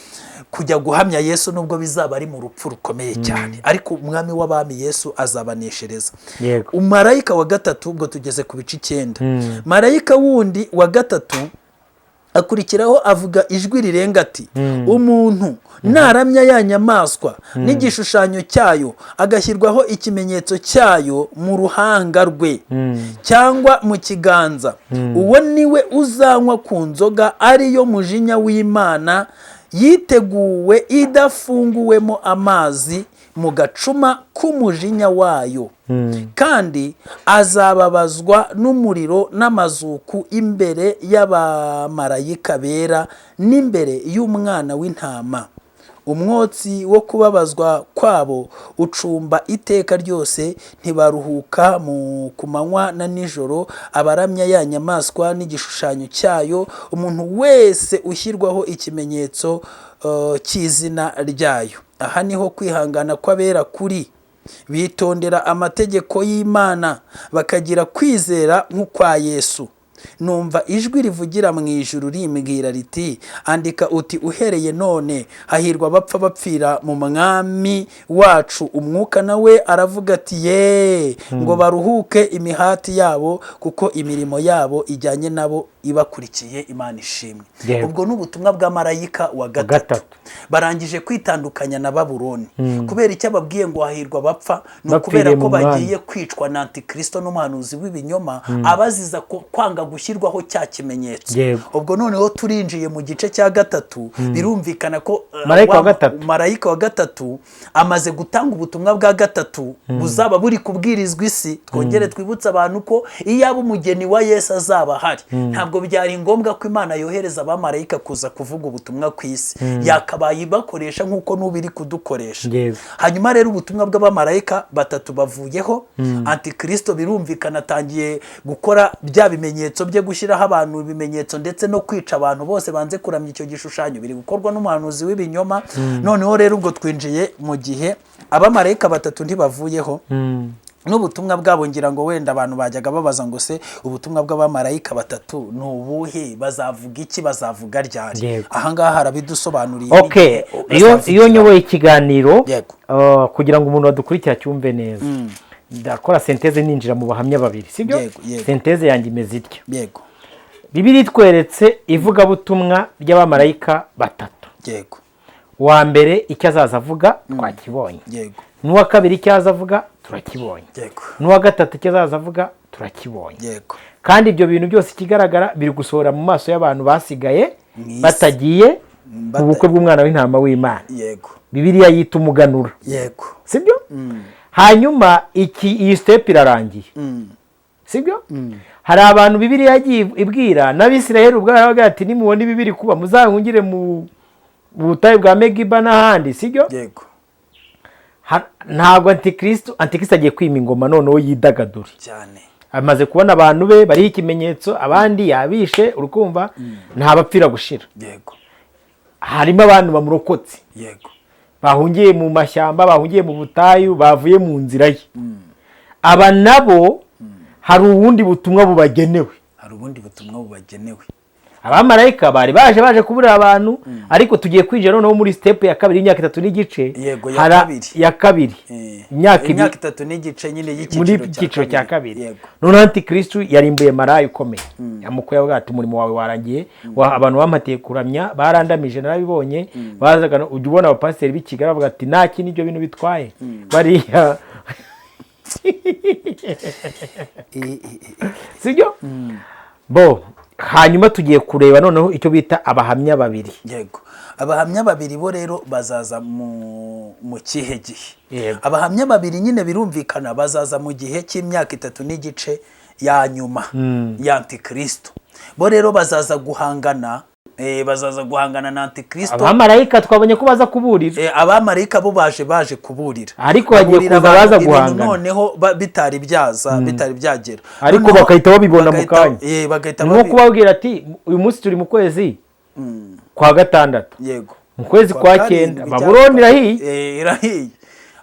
kujya guhamya Yesu, nubwo bizaba ari mu rupfu rukomeye cyane, ariko Umwami w'abami Yesu azabaneshereza. Marayika wa gatatu, ubwo tugeze ku bice 9, marayika wundi wa gatatu akurikiraho, avuga ijwi rirenga ati umuntu naramya ya nyamaswa n'igishushanyo cyayo, agashyirwaho ikimenyetso cyayo mu ruhanga rwe cyangwa mu kiganza, uwo niwe uzanywa ku nzoga ariyo mujinya w'Imana yiteguwe idafunguwemo amazi mu gacuma k'umujinya wayo, kandi azababazwa n'umuriro n'amazuku imbere y'abamarayika bera n'imbere y'Umwana w'Intama. Umwotsi wo kubabazwa kwabo ucumba iteka ryose, ntibaruhuka mu ku manywa na nijoro, abaramya ya nyamaswa n'igishushanyo cyayo, umuntu wese ushyirwaho ikimenyetso cy'izina ryayo. Aha niho kwihangana kw'abera kuri, bitondera amategeko y'Imana, bakagira kwizera nk'ukwa Yesu. Numva ijwi rivugira mu ijuru rimbwira riti andika uti uhereye none hahirwa abapfa bapfira mu Mwami wacu. Umwuka nawe aravuga ati ye, ngo baruhuke imihati yabo, kuko imirimo yabo ijyanye nabo ibakurikiye. Imana ishimwe. Ubwo ni ubutumwa bwa marayika wa gatatu. Gatatu. Barangije kwitandukanya na Babuloni. Kubera icyo ababwiye ngo hahirwa abapfa, ni ukubera Bapfiriye ko mu Mwami. bagiye kwicwa na Antikristo n'umuhanuzi w'ibinyoma, abaziza kwanga gushyirwaho cya kimenyetso. Ubwo noneho turinjiye mu gice cya gatatu. Birumvikana ko Marayika wa gatatu. Marayika wa gatatu amaze gutanga ubutumwa bwa gatatu buzaba buri kubwirizwa isi. Twongere twibutse abantu ko iyo aba umugeni wa Yesu azaba ahari, ntabwo byari ngombwa ko Imana yohereza abamarayika kuza kuvuga ubutumwa ku isi, yakabaye ibakoresha nk'uko n'ubu iri kudukoresha. Hanyuma rero ubutumwa bw'abamarayika batatu bavuyeho, Antikristo birumvikana atangiye gukora bya bimenyetso bye, gushyiraho abantu ibimenyetso ndetse no kwica abantu bose banze kuramya icyo gishushanyo, biri gukorwa n'umuhanuzi w'ibinyoma. Noneho rero ubwo twinjiye mu gihe abamarayika batatu ntibavuyeho n'ubutumwa bwabo. Ngira ngo wenda abantu bajyaga babaza ngo se ubutumwa bw'abamarayika batatu ni ubuhe, bazavuga iki, bazavuga ryari? Ahangaha harabidusobanuriye n'igihe Iyo bazavugira. nyoboye ikiganiro, kugira ngo umuntu wadukurikira acyumve neza, ndakora synthèse, ninjira mu bahamya babiri, sibyo? Yego. Synthèse yanjye imeze itya: Bibiliya itweretse ivugabutumwa ry'abamarayika batatu. Uwa mbere icyo azaza avuga twakibonye, n'uwa kabiri icyo aza avuga turakibonye, n'uwa gatatu icyo azaza avuga turakibonye. Kandi ibyo bintu byose, ikigaragara, biri gusohora mu maso y'abantu basigaye Mu isi. batagiye mu bukwe bw'Umwana w'Intama w'Imana, Bibiliya yita umuganura, sibyo? Hanyuma iki, iyi step irarangiye, sibyo? Hari abantu Bibiliya yagiye ibwira, n'Abisirayeli ubwabo baravuga ati nimubona ibi biri kuba, muzahungire mu butayu bwa Megiba n'ahandi, sibyo? Yego. Ntabwo Antikristo agiye kwima ingoma noneho yidagadure. Cyane. Amaze kubona abantu be bariho ikimenyetso, abandi yabishe, urukumva ntabapfira gushira. Harimo abantu bamurokotse. Bahungiye mu mashyamba, bahungiye mu butayu, bavuye mu nzira ye. Aba nabo hari ubundi butumwa bubagenewe. Hari ubundi butumwa bubagenewe. Abamarayika bari baje kuburira abantu, ariko tugiye kwinjira noneho muri step ya kabiri y'imyaka 3 n'igice. Yego, ya kabiri. Ya kabiri. Imyaka 2. Imyaka 3 n'igice nyine Muri y'icyiciro cyiciro cya kabiri. Yego. Noneho Antikristu yarimbuye maraya ukomeye, yamukuye avuga ati: "Umurimo wawe warangiye. Abantu bampatiye kuramya, barandamije, narabibonye." Bazaga ujya ubona abapasiteri b'i Kigali bavuga ati: "Nta kintu ibyo bintu bitwaye bariya." Sibyo bo? Hanyuma tugiye kureba noneho icyo bita abahamya babiri. Yego, abahamya babiri bo rero bazaza mu kihe gihe? Yego. Abahamya babiri nyine birumvikana bazaza mu gihe cy'imyaka 3 n'igice ya nyuma ya Antikristo. Bo rero bazaza guhangana na Antikristo. Abamarayika twabonye ko baza kuburira. Abamarayika bo baje kuburira. Ariko hagiye Baburira kuza abantu abaza ibintu guhangana. Noneho bitari byaza, bitari byagera. Ariko Noneho bagahita babibona mu kanya. Bagahita Ni nko kubabwira ati: "Uyu munsi turi mu kwezi kwa gatandatu, mu kwezi kwa cyenda karindwi Babuloni irahiye." Irahiye.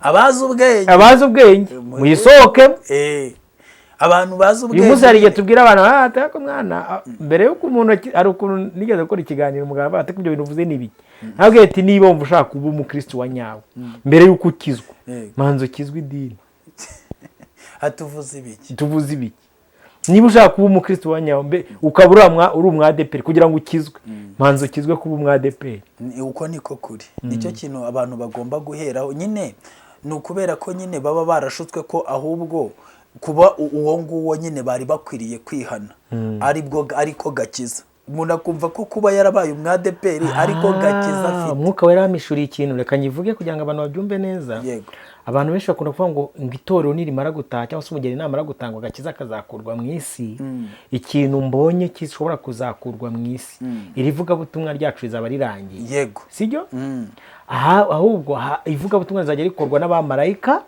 Abazi ubwenge Abazi ubwenge muyisohokemo. Abantu bazi Uyu ubwenge. munsi hari igihe tubwira abantu: "Ah, ariko mwana, mbere y'uko umuntu hari ukuntu nigeze gukora ikiganiro, umugabo avuga ati: 'Ibyo bintu uvuze ni ibiki?' Nabwiye ati: 'Niba wumva ushaka kuba umukristo wa nyawe, mbere y'uko ukizwa, manza ukizwe idini.'" Atuvuze ibiki? Tuvuze ibiki? Niba ushaka kuba umukristo wa nyawe, ukaba uri umwadeperi, kugira ngo ukizwe manza ukizwe kuba umwadeperi. Uko niko kuri, nicyo kintu abantu bagomba guheraho nyine. Ni ukubera ko nyine baba barashutswe ko ahubwo kuba uwo nguwo nyine bari bakwiriye kwihana aribwo ariko gakiza. Umuntu akumva ko kuba yarabaye umwadeperi ariko gakiza afite. Umwuka Wera yampishuriye ikintu, reka nyivuge kugira ngo abantu babyumve neza. Yego. Abantu benshi bakunda kuvuga ngo itorero nirimara gutaha cyangwa se umugeni namara gutangwa, agakiza kazakurwa mu isi. Ikintu mbonye gishobora kuzakurwa mu isi, iri vugabutumwa ryacu rizaba rirangiye. Sibyo? Aha, ahubwo ivugabutumwa rizajya rikorwa n'abamarayika,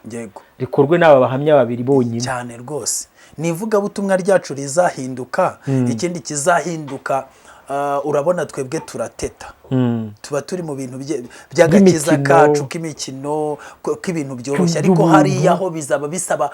rikorwe n'aba bahamya babiri bonyine. Cyane rwose, ni ivugabutumwa ryacu rizahinduka. Ikindi kizahinduka, urabona twebwe turateta, tuba turi mu bintu by'agakiza By'imikino. kacu k'imikino, k'ibintu byoroshye, ariko By'ubuntu. hariya ho bizaba bisaba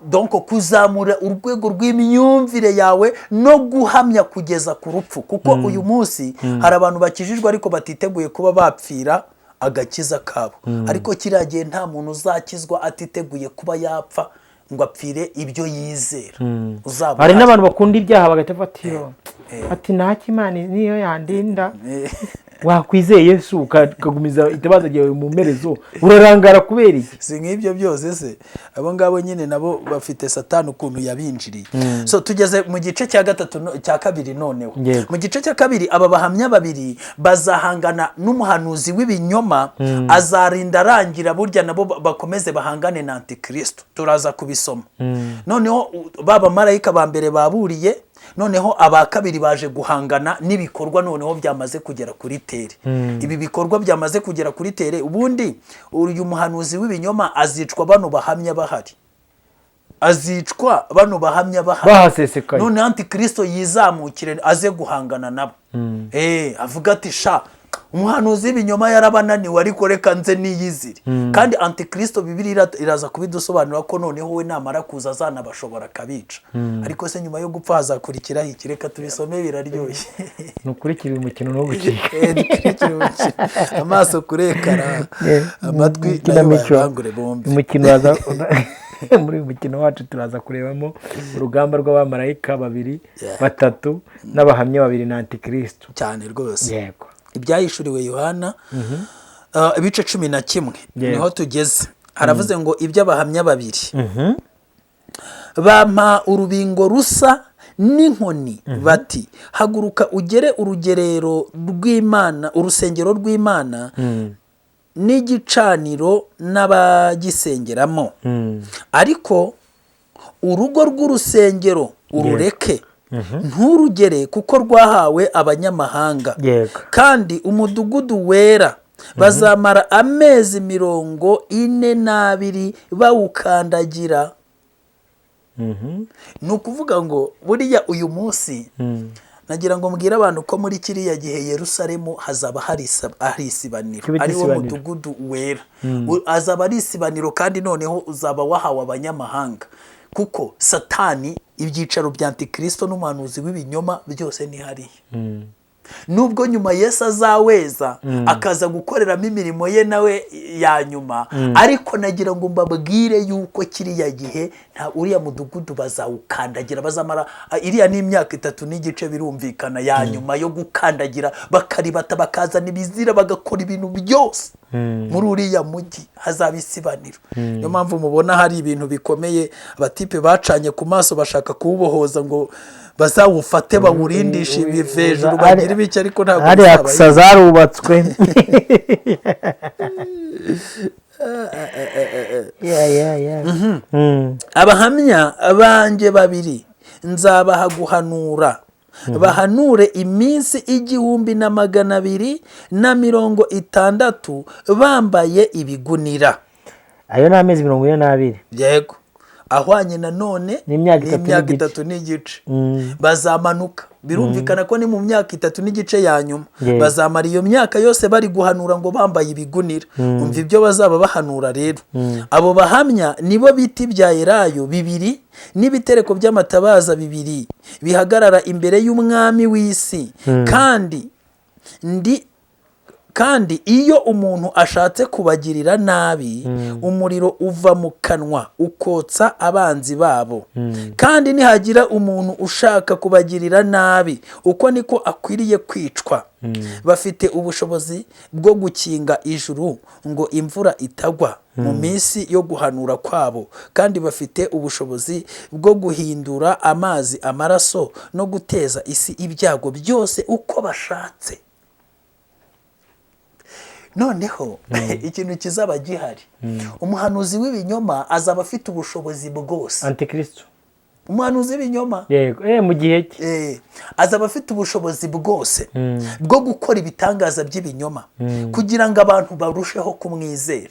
donc kuzamura urwego rw'imyumvire yawe no guhamya kugeza ku rupfu, kuko uyu munsi hari abantu bakijijwe ariko batiteguye kuba bapfira agakiza kabo. Ariko kiriya gihe nta muntu uzakizwa atiteguye kuba yapfa ngo apfire ibyo yizera uzaba Hari uhari. n'abantu bakunda ibyaha bagahita bafata iyo ati: "Ntacyo, Imana niyo yandinda." Wakwizeye Yesu ukagumiza itabaza ryawe mu mperezo, urarangara kubera iki? Si nk'ibyo byose se? Abo ngabo nyine nabo bafite Satani ukuntu yabinjiriye. So tugeze mu gice cya gatatu cya kabiri noneho. Mu gice cya kabiri, aba bahamya babiri bazahangana n'umuhanuzi w'ibinyoma, azarinda arangira. Burya nabo bakomeze bahangane na Antikristo, turaza kubisoma. Noneho ba bamarayika ba mbere baburiye, noneho aba kabiri baje guhangana n'ibikorwa noneho byamaze kugera kuri terre. Ibi bikorwa byamaze kugera kuri terre, ubundi uyu muhanuzi w'ibinyoma azicwa bano bahamya bahari, azicwa bano bahamya bahari Bahasesekaye. None Antikristo yizamukire aze guhangana nabo. Avuga ati: "Sha, umuhanuzi w'ibinyoma yarabananiwe, ariko reka nze niyizire." Kandi Antikristo, Bibiliya iraza kubidusobanura ko noneho we namara kuza azanabashobora akabica. Ariko se nyuma yo gupfa hazakurikiraho iki? Reka tubisome, biraryoshye. Nukurikira uyu mukino no gucika. Dukurikire umukino. Amaso kuri ekara, amatwi nayo Ikinamico. bayabangure bombi. Umukino muri uyu mukino wacu turaza kurebamo urugamba rw'abamarayika babiri, batatu n'abahamya babiri na Antikristo. Cyane rwose. Yego. Ibyahishuriwe Yohana, ibice 11, niho tugeze. Haravuze ngo: "Iby'abahamya babiri. Bampa urubingo rusa n'inkoni, bati: 'Haguruka ugere urugerero rw'Imana, urusengero rw'Imana n'igicaniro n'abagisengeramo, ariko urugo rw'urusengero urureke, nturugere, kuko rwahawe abanyamahanga, kandi umudugudu wera bazamara amezi 42 bawukandagira.'" Ni ukuvuga ngo buriya uyu munsi Nagira ngo mbwire abantu ko muri kiriya gihe Yerusalemu hazaba hari isibaniro, Icyo bita ari wo isibaniro. mudugudu wera. Azaba ari isibaniro, kandi noneho uzaba wahawe abanyamahanga, kuko Satani, ibyicaro bya Antikristo n'umuhanuzi w'ibinyoma byose ni hariya. Nubwo nyuma Yesu azaweza, akaza gukoreramo imirimo ye nawe ya nyuma, ariko nagira ngo mbabwire yuko kiriya gihe nta uriya mudugudu bazawukandagira. Bazamara iriya ni imyaka 3 n'igice, birumvikana, ya nyuma yo gukandagira, bakaribata, bakazana ibizira, bagakora ibintu byose muri uriya mujyi. Hazaba isibaniro. Niyo mpamvu mubona hari ibintu bikomeye, abatipe bacanye ku maso bashaka kuwubohoza ngo bazawufate, bawurindishe ibivejuru, bagire ibiki, ariko ntabwo Hariya bizaba. Kusa zarubatswe. Yeah. Abahamya banjye babiri nzabaha guhanura, bahanure iminsi 1260 bambaye ibigunira. Ayo ni amezi 42. Yego, ahwanye nanone N'imyaka 3 n'imyaka n'igice. 3 n'igice. Bazamanuka, birumvikana ko ni mu myaka 3 n'igice ya nyuma. Bazamara iyo myaka yose bari guhanura ngo bambaye ibigunira. Umva ibyo bazaba bahanura rero. Abo bahamya nibo biti bya elayo bibiri n'ibitereko by'amatabaza bibiri bihagarara imbere y'umwami w'isi. Kandi iyo umuntu ashatse kubagirira nabi, umuriro uva mu kanwa ukotsa abanzi babo. Kandi nihagira umuntu ushaka kubagirira nabi, uko niko akwiriye kwicwa. Bafite ubushobozi bwo gukinga ijuru ngo imvura itagwa mu minsi yo guhanura kwabo, kandi bafite ubushobozi bwo guhindura amazi amaraso no guteza isi ibyago byose uko bashatse. Noneho ikintu kizaba gihari, umuhanuzi w'ibinyoma azaba afite ubushobozi bwose. Antikristo. Umuhanuzi w'ibinyoma. Yego, mu gihe cye. Azaba afite ubushobozi bwose bwo gukora ibitangaza by'ibinyoma kugira ngo abantu barusheho kumwizera.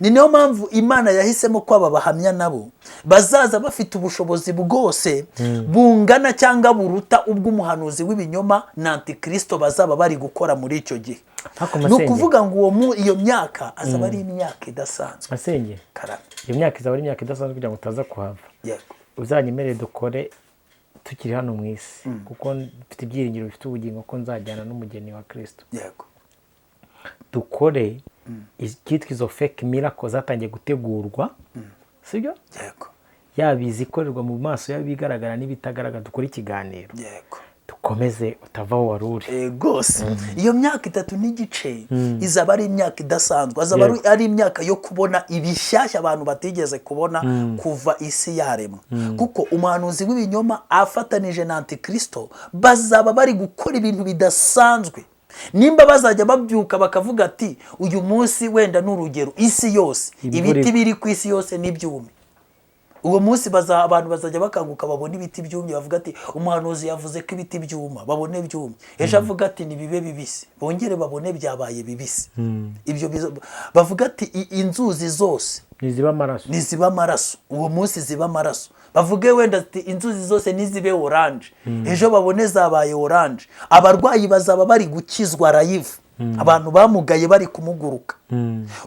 Ni niyo mpamvu Imana yahisemo ko aba bahamya nabo bazaza bafite ubushobozi bwose bungana cyangwa buruta ubw'umuhanuzi w'ibinyoma na Antikristo bazaba bari gukora muri icyo gihe. Ariko Ni Masenge. ukuvuga ngo iyo myaka azaba ari imyaka idasanzwe. Masenge. Karame. Iyo myaka izaba ari imyaka idasanzwe. Kugira ngo utaza kuhava, Yego. uzanyemerere dukore tukiri hano mu isi, kuko mfite ibyiringiro bifite ubugingo ko nzajyana n'umugeni wa Kirisito. Dukore icyitwa izo fake miracle zatangiye gutegurwa, sibyo? Yego. Yaba izikorerwa mu maso y'abigaragara n'ibitagaragara, dukore ikiganiro. Dukomeze utava aho wari uri. Rwose iyo myaka 3 n'igice izaba ari imyaka idasanzwe, azaba ari imyaka yo kubona ibishyashya abantu batigeze kubona kuva isi yaremwa, kuko umuhanuzi w'ibinyoma afatanije na Antikristo bazaba bari gukora ibintu bidasanzwe. Nimba bazajya babyuka bakavuga ati uyu munsi, wenda ni urugero, isi yose, Imvura ibiti igwa. biri ku isi yose n'ibyumi. Uwo munsi abantu bazajya bakanguka babone ibiti byumye, bavuga ati umuhanuzi yavuze ko ibiti byuma, babone byumye. Ejo avuga ati nibibe bibisi, bongere babone byabaye bibisi. Ibyo bavuga ati inzuzi zose Ntiziba amaraso. niziba amaraso, uwo munsi ziba amaraso. Bavuge wenda ati inzuzi zose nizibe orange, ejo babone zabaye orange. Abarwayi bazaba bari gukizwa live, abantu bamugaye bari kumuguruka.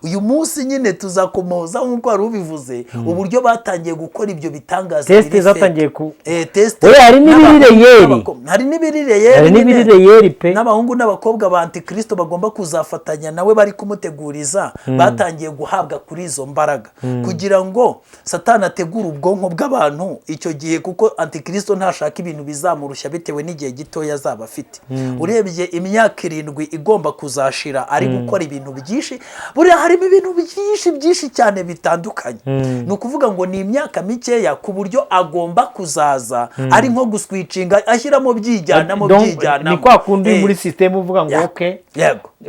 Uyu munsi nyine tuzakomoza, nk'uko wari ubivuze, uburyo batangiye gukora ibyo bitangaza Test biri zatangiye fake. Test Oya, hari n'ibiri n'abahungu réel. Hari n'ibiri réel Hari nyine. n'ibiri réel pe. N'abahungu n'abakobwa ba Antikristo bagomba kuzafatanya nawe bari kumuteguriza, batangiye guhabwa kuri izo mbaraga kugira ngo Satani ategure ubwonko bw'abantu icyo gihe, kuko Antikristo ntashaka ibintu bizamurushya bitewe n'igihe gitoya azaba afite. Urebye imyaka 7 igomba kuzashira ari gukora ibintu byinshi, buriya harimo ibintu byinshi byinshi cyane bitandukanye. Ni ukuvuga ngo ni imyaka mikeya, ku buryo agomba kuzaza ari nko guswicinga, ashyiramo byijyanamo, Donc, byijyanamo. ni kwa kundi uri muri système uvuga ngo okay,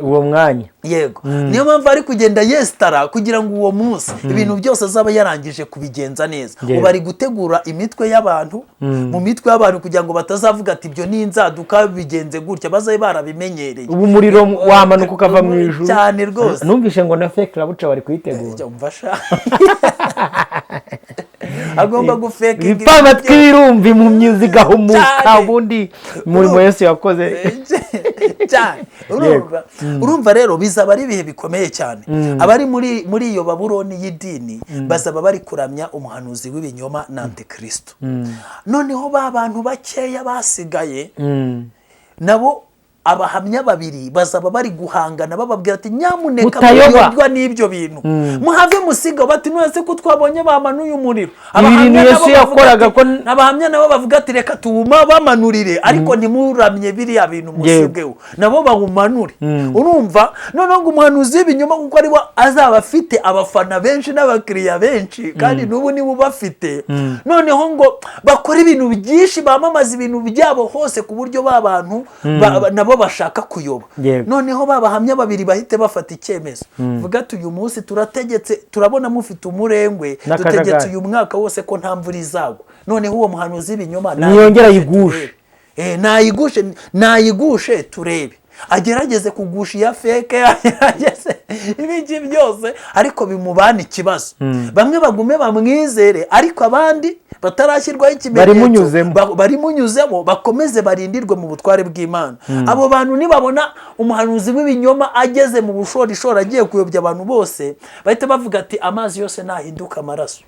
uwo mwanya. Yego, niyo mpamvu ari kugenda yesitara kugira ngo uwo munsi ibintu byose azaba yarangije kubigenza neza. Ubu ari gutegura imitwe y'abantu, mu mitwe y'abantu, kugira ngo batazavuga ati ibyo ni inzaduka, bigenze gutya, bazabe barabimenyereye. Ubu umuriro wamanuka ukava mu ijuru. Cyane rwose. Numvishe ngo na fake rapture bari kuyitegura. Jya umva sha. Agomba gufekinga ibintu Ibipfamatwi byose. birumva, impumyi zigahumuka. Cyane. Ubundi umurimo Yesu yakoze. Cyane. Urumva rero bizaba ari ibihe bikomeye cyane. Abari muri iyo Babuloni y'idini bazaba bari kuramya umuhanuzi w'ibinyoma na Antikristo. Noneho ba bantu bakeya basigaye nabo, abahamya babiri bazaba bari guhangana, bababwira ati: "Nyamuneka Mutayoba. muyobywa n'ibyo bintu, muhave musiga." Bati: "None se ko twabonye bamanuye umuriro?" Ibi bintu nabo Yesu bavuga yakoraga Abahamya nabo bavuga ati: "Reka tuwuma bamanurire, ariko ntimuramye biriya bintu, musigeho." Nabo bawumanure. Urumva noneho ngo umuhanuzi w'ibinyoma, kuko ariwe azaba afite abafana benshi n'abakiriya benshi, kandi n'ubu niwe ubafite, noneho ngo bakore ibintu byinshi, bamamaza ibintu byabo hose, ku buryo ba bantu nabo bashaka kuyoba. Noneho ba bahamya babiri bahite bafata icyemezo, vuga ati: "Uyu munsi turategetse, turabona mufite umurengwe, N'akajagari. dutegetse uyu mwaka wose ko nta mvura izagwa." Noneho uwo muhanuzi w'ibinyoma Niyongera nayigushe ayigushe. turebe. Nayigushe, nayigushe turebe, agerageze kugusha iya fake, agerageze ibiki byose, ariko bimubana ikibazo. Bamwe bagume bamwizere, ariko abandi batarashyirwaho ikimenyetso Barimunyuzemo. Barimunyuzemo, bakomeze barindirwe mu butware bw'Imana. Abo bantu nibabona umuhanuzi w'ibinyoma ageze mu bushorishori, agiye kuyobya abantu bose, bahita bavuga ati: "Amazi yose nahinduka amaraso."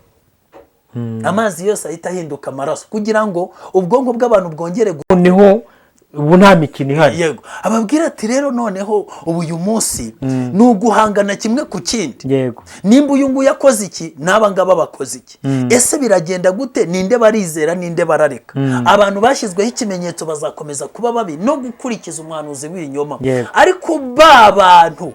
Amazi yose ahita ahinduka amaraso kugira ngo ubwonko bw'abantu bwongere Noneho ubu nta mikino ihari. Yego, ababwira ati: "Rero noneho ubu uyu munsi ni uguhangana kimwe ku kindi. Nimba uyu nguyu akoze iki, n'aba ngaba bakoze iki, ese biragenda gute? Ninde barizera, ninde barareka?" Abantu bashyizweho ikimenyetso bazakomeza kuba babi no gukurikiza umuhanuzi w'ibinyoma. Ariko ba bantu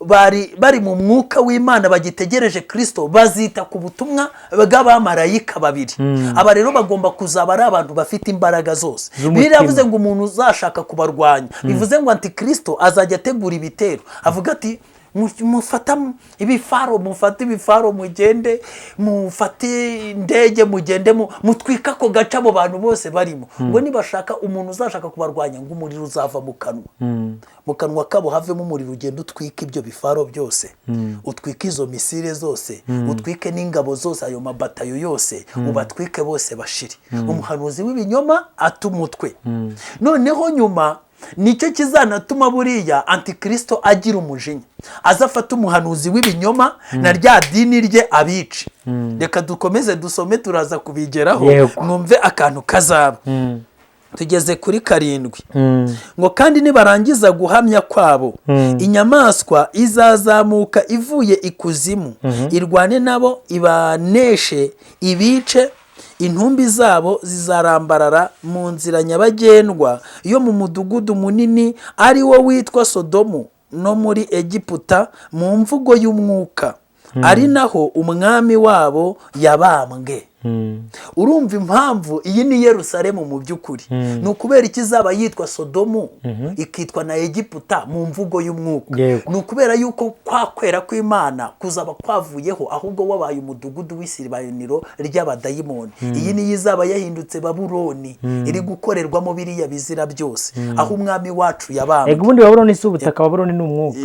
bari bari mu mwuka w'Imana, bagitegereje Kirisito, bazita ku butumwa bw'abamarayika babiri. Aba rero bagomba kuzaba ari abantu bafite imbaraga zose. Z'umutima. Bibiliya yavuze ngo umuntu uzashaka kubarwanya, bivuze ngo Antikristo azajya ategura ibitero, avuga ati: "Mufata ibifaro, mufate ibifaro mugende, mufate indege mugende, mutwike ako gace abo bantu bose barimo." Ngo nibashaka, umuntu uzashaka kubarwanya, ngo umuriro uzava mu kanwa kabo, havemo umuriro ugenda utwike ibyo bifaro byose, utwike izo misile zose, utwike n'ingabo zose, ayo mabatayo yose, ubatwike bose bashire. Umuhanuzi w'ibinyoma ata umutwe. Noneho nyuma nicyo kizanatuma buriya Antikristo agira umujinya, aza afata umuhanuzi w'ibinyoma na rya dini rye abice. Reka dukomeze dusome, turaza kubigeraho. Mwumve akantu kazaba. Tugeze kuri 7. Ngo: "Kandi nibarangiza guhamya kwabo, inyamaswa izazamuka ivuye ikuzimu, irwane nabo, ibaneshe, ibice. Intumbi zabo zizarambarara mu nzira nyabagendwa yo mu mudugudu munini, ari wo witwa Sodomu no muri Egiputa mu mvugo y'umwuka, ari naho Umwami wabo yabambwe." Urumva impamvu iyi ni Yerusalemu mu by'ukuri? Ni ukubera ikizaba yitwa Sodomu, ikitwa na Egiputa mu mvugo y'umwuka. Ni ukubera yuko kwa kwera kw'Imana kuzaba kwavuyeho, ahubwo wabaye umudugudu w'isiribaniro ry'abadayimoni. Iyi niyo izaba yahindutse Babuloni iri gukorerwamo biriya bizira byose, aho Umwami wacu yabambwe. Ego, ubundi Babuloni si ubutaka, Babuloni ni umwuka.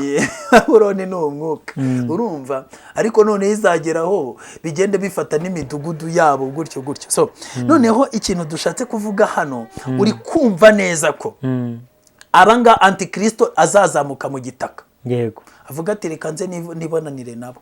Babuloni ni umwuka, urumva? Ariko noneho izageraho bigende bifata n'imidugudu yabo gutyo gutyo. So noneho ikintu dushatse kuvuga hano, uri kumva neza ko abanga Antikristo azazamuka mu gitaka, avuga ati: "Reka nze nibonanire nabo."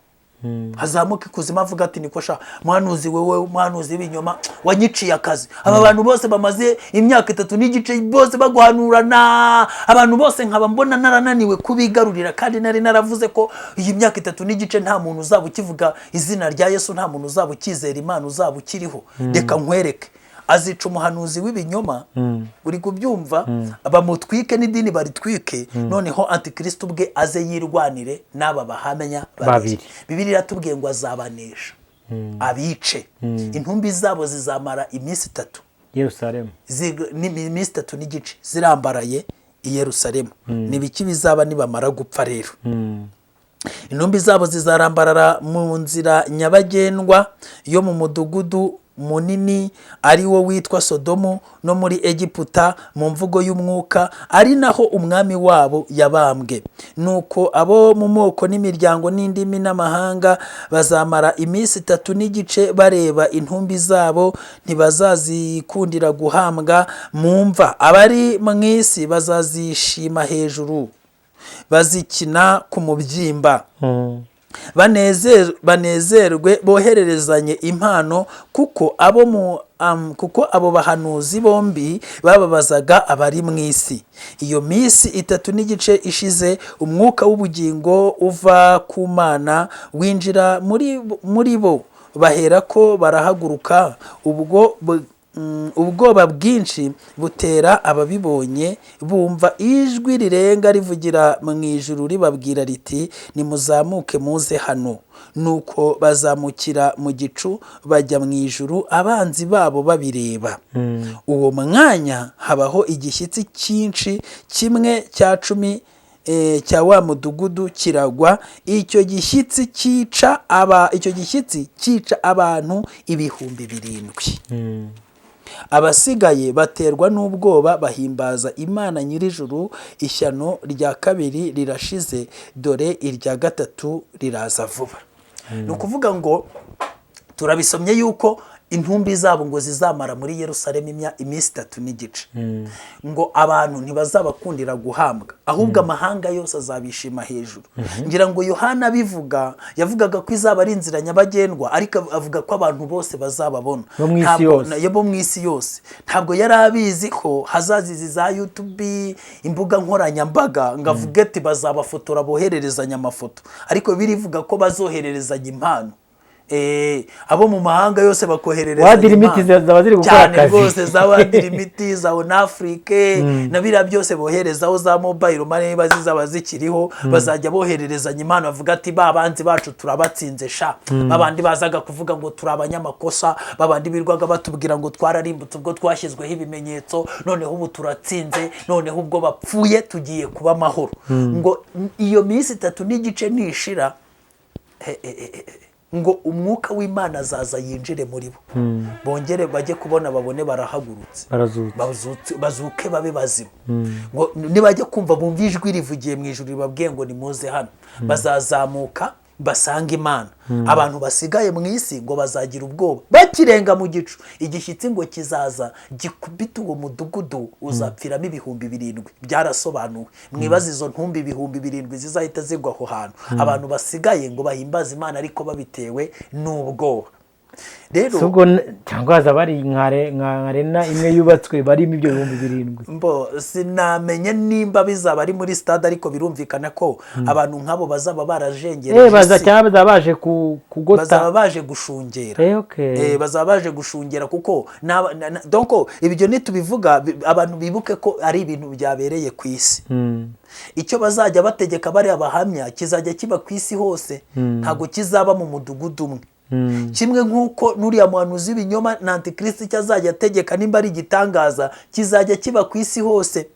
Hazamuka ikuzimu, avuga ati: "Niko sha muhanuzi, wewe muhanuzi w'ibinyoma, wanyiciye akazi. Aba bantu bose bamaze imyaka 3 n'igice bose baguhanurana, abantu bose nkaba mbona narananiwe kubigarurira, kandi nari naravuze ko iyi myaka 3 n'igice nta muntu uzaba ukivuga izina rya Yesu, nta muntu uzaba ukizera Imana uzaba ukiriho. Reka nkwereke." Azica umuhanuzi w'ibinyoma, uri kubyumva? Bamutwike n'idini baritwike. Noneho Antikristo ubwe aze yirwanire n'aba bahamya babiri. Babiri. Bibiliya iratubwiye ngo azabanesha, abice. Intumbi zabo zizamara iminsi 3 Yerusalemu. Ni iminsi 3 n'igice zirambaraye i Yerusalemu. Ni biki bizaba nibamara gupfa rero? Intumbi zabo zizarambarara mu nzira nyabagendwa yo mu mudugudu. Munini, ari wo witwa Sodomu no muri Egiputa mu mvugo y'umwuka, ari naho Umwami wabo yabambwe. Nuko abo mu moko n'imiryango n'indimi n'amahanga bazamara iminsi 3 n'igice bareba intumbi zabo, ntibazazikundira guhambwa mu mva. Abari mu isi bazazishima hejuru, bazikina ku mubyimba, banezerwe, bohererezanye impano, kuko abo bahanuzi bombi bababazaga abari mu isi. Iyo minsi 3 n'igice ishize, umwuka w'ubugingo uva ku Mana winjira muri bo, baherako barahaguruka. Ubwo ubwoba bwinshi butera ababibonye. Bumva ijwi rirenga rivugira mu ijuru ribabwira riti: "Nimuzamuke muze hano." Nuko bazamukira mu gicu bajya mu ijuru, abanzi babo babireba. Uwo mwanya habaho igishyitsi cyinshi, 1/10 cya wa mudugudu kiragwa. Icyo gishyitsi cyica abantu 7,000. Abasigaye baterwa n'ubwoba, bahimbaza Imana nyir'ijuru. Ishyano rya kabiri rirashize, dore irya gatatu riraza vuba. Ni ukuvuga ngo turabisomye yuko intumbi zabo ngo zizamara muri Yerusalemu iminsi 3 n'igice, ngo abantu ntibazabakundira guhambwa, ahubwo amahanga yose azabishima hejuru. Ngira ngo Yohana abivuga yavugaga ko izaba ari inzira nyabagendwa, ariko avuga ko abantu bose bazababona. Bo mu isi yose. Bo mu isi yose. Ntabwo yari abizi ko hazaza izi za YouTube, imbuga nkoranyambaga, ngo avuge ati bazabafotora bohererezanya amafoto, ariko birivuga ko bazohererezanya impano. Abo mu mahanga yose bakohererezanya Wadira imiti impano. zaba ziri gukora Cyane akazi. rwose, za wadira imiti, za onafurike na biriya byose boherezaho, za mobile money niba zizaba zikiriho, bazajya bohererezanya impano, bavuga ati: "Ba banzi bacu turabatsinze sha, babandi bazaga kuvuga ngo turi abanyamakosa, babandi birwaga batubwira ngo twararimbutse ubwo twashyizweho ibimenyetso, noneho ubu turatsinze, noneho ubwo bapfuye tugiye kuba amahoro." Ngo iyo minsi 3 n'igice nishira, ngo umwuka w'Imana azaza yinjire muri bo, bongere bajye kubona babone barahagurutse. Barazutse. Bazuke babe bazima. Ngo nibajya kumva bumva ijwi rivugiye mu ijuru ribabwiye ngo: "Nimuze hano." Bazazamuka basanga Imana. Abantu basigaye mu isi ngo bazagira ubwoba bakirenga mu gicu. Igishyitsi ngo kizaza gikubita uwo mudugudu, uzapfiramo 7,000. Byarasobanuwe. Mwibaze izo ntumbi 7,000 zizahita zigwa aho hantu. Abantu basigaye ngo bahimbaze Imana, ariko babitewe n'ubwoba rero. Si ubwo cyangwa hazaba hari nka arena imwe yubatswe barimo ibyo 7,000? Mbo sinamenye nimba bizaba ari muri stade, ariko birumvikana ko abantu nk'abo bazaba barajengereje baza isi. Cyangwa bazaba baje kugota. Bazaba baje gushungera. Bazaba baje gushungera, kuko donc ibyo nitubivuga, abantu bibuke ko ari ibintu byabereye ku isi. Icyo bazajya bategeka bariya bahamya kizajya kiba ku isi hose, ntabwo kizaba mu mudugudu umwe. Kimwe nk'uko n'uriya muhanuzi w'ibinyoma na antikristo icyo azajya ategeka, nimba ari igitangaza, kizajya kiba ku isi hose.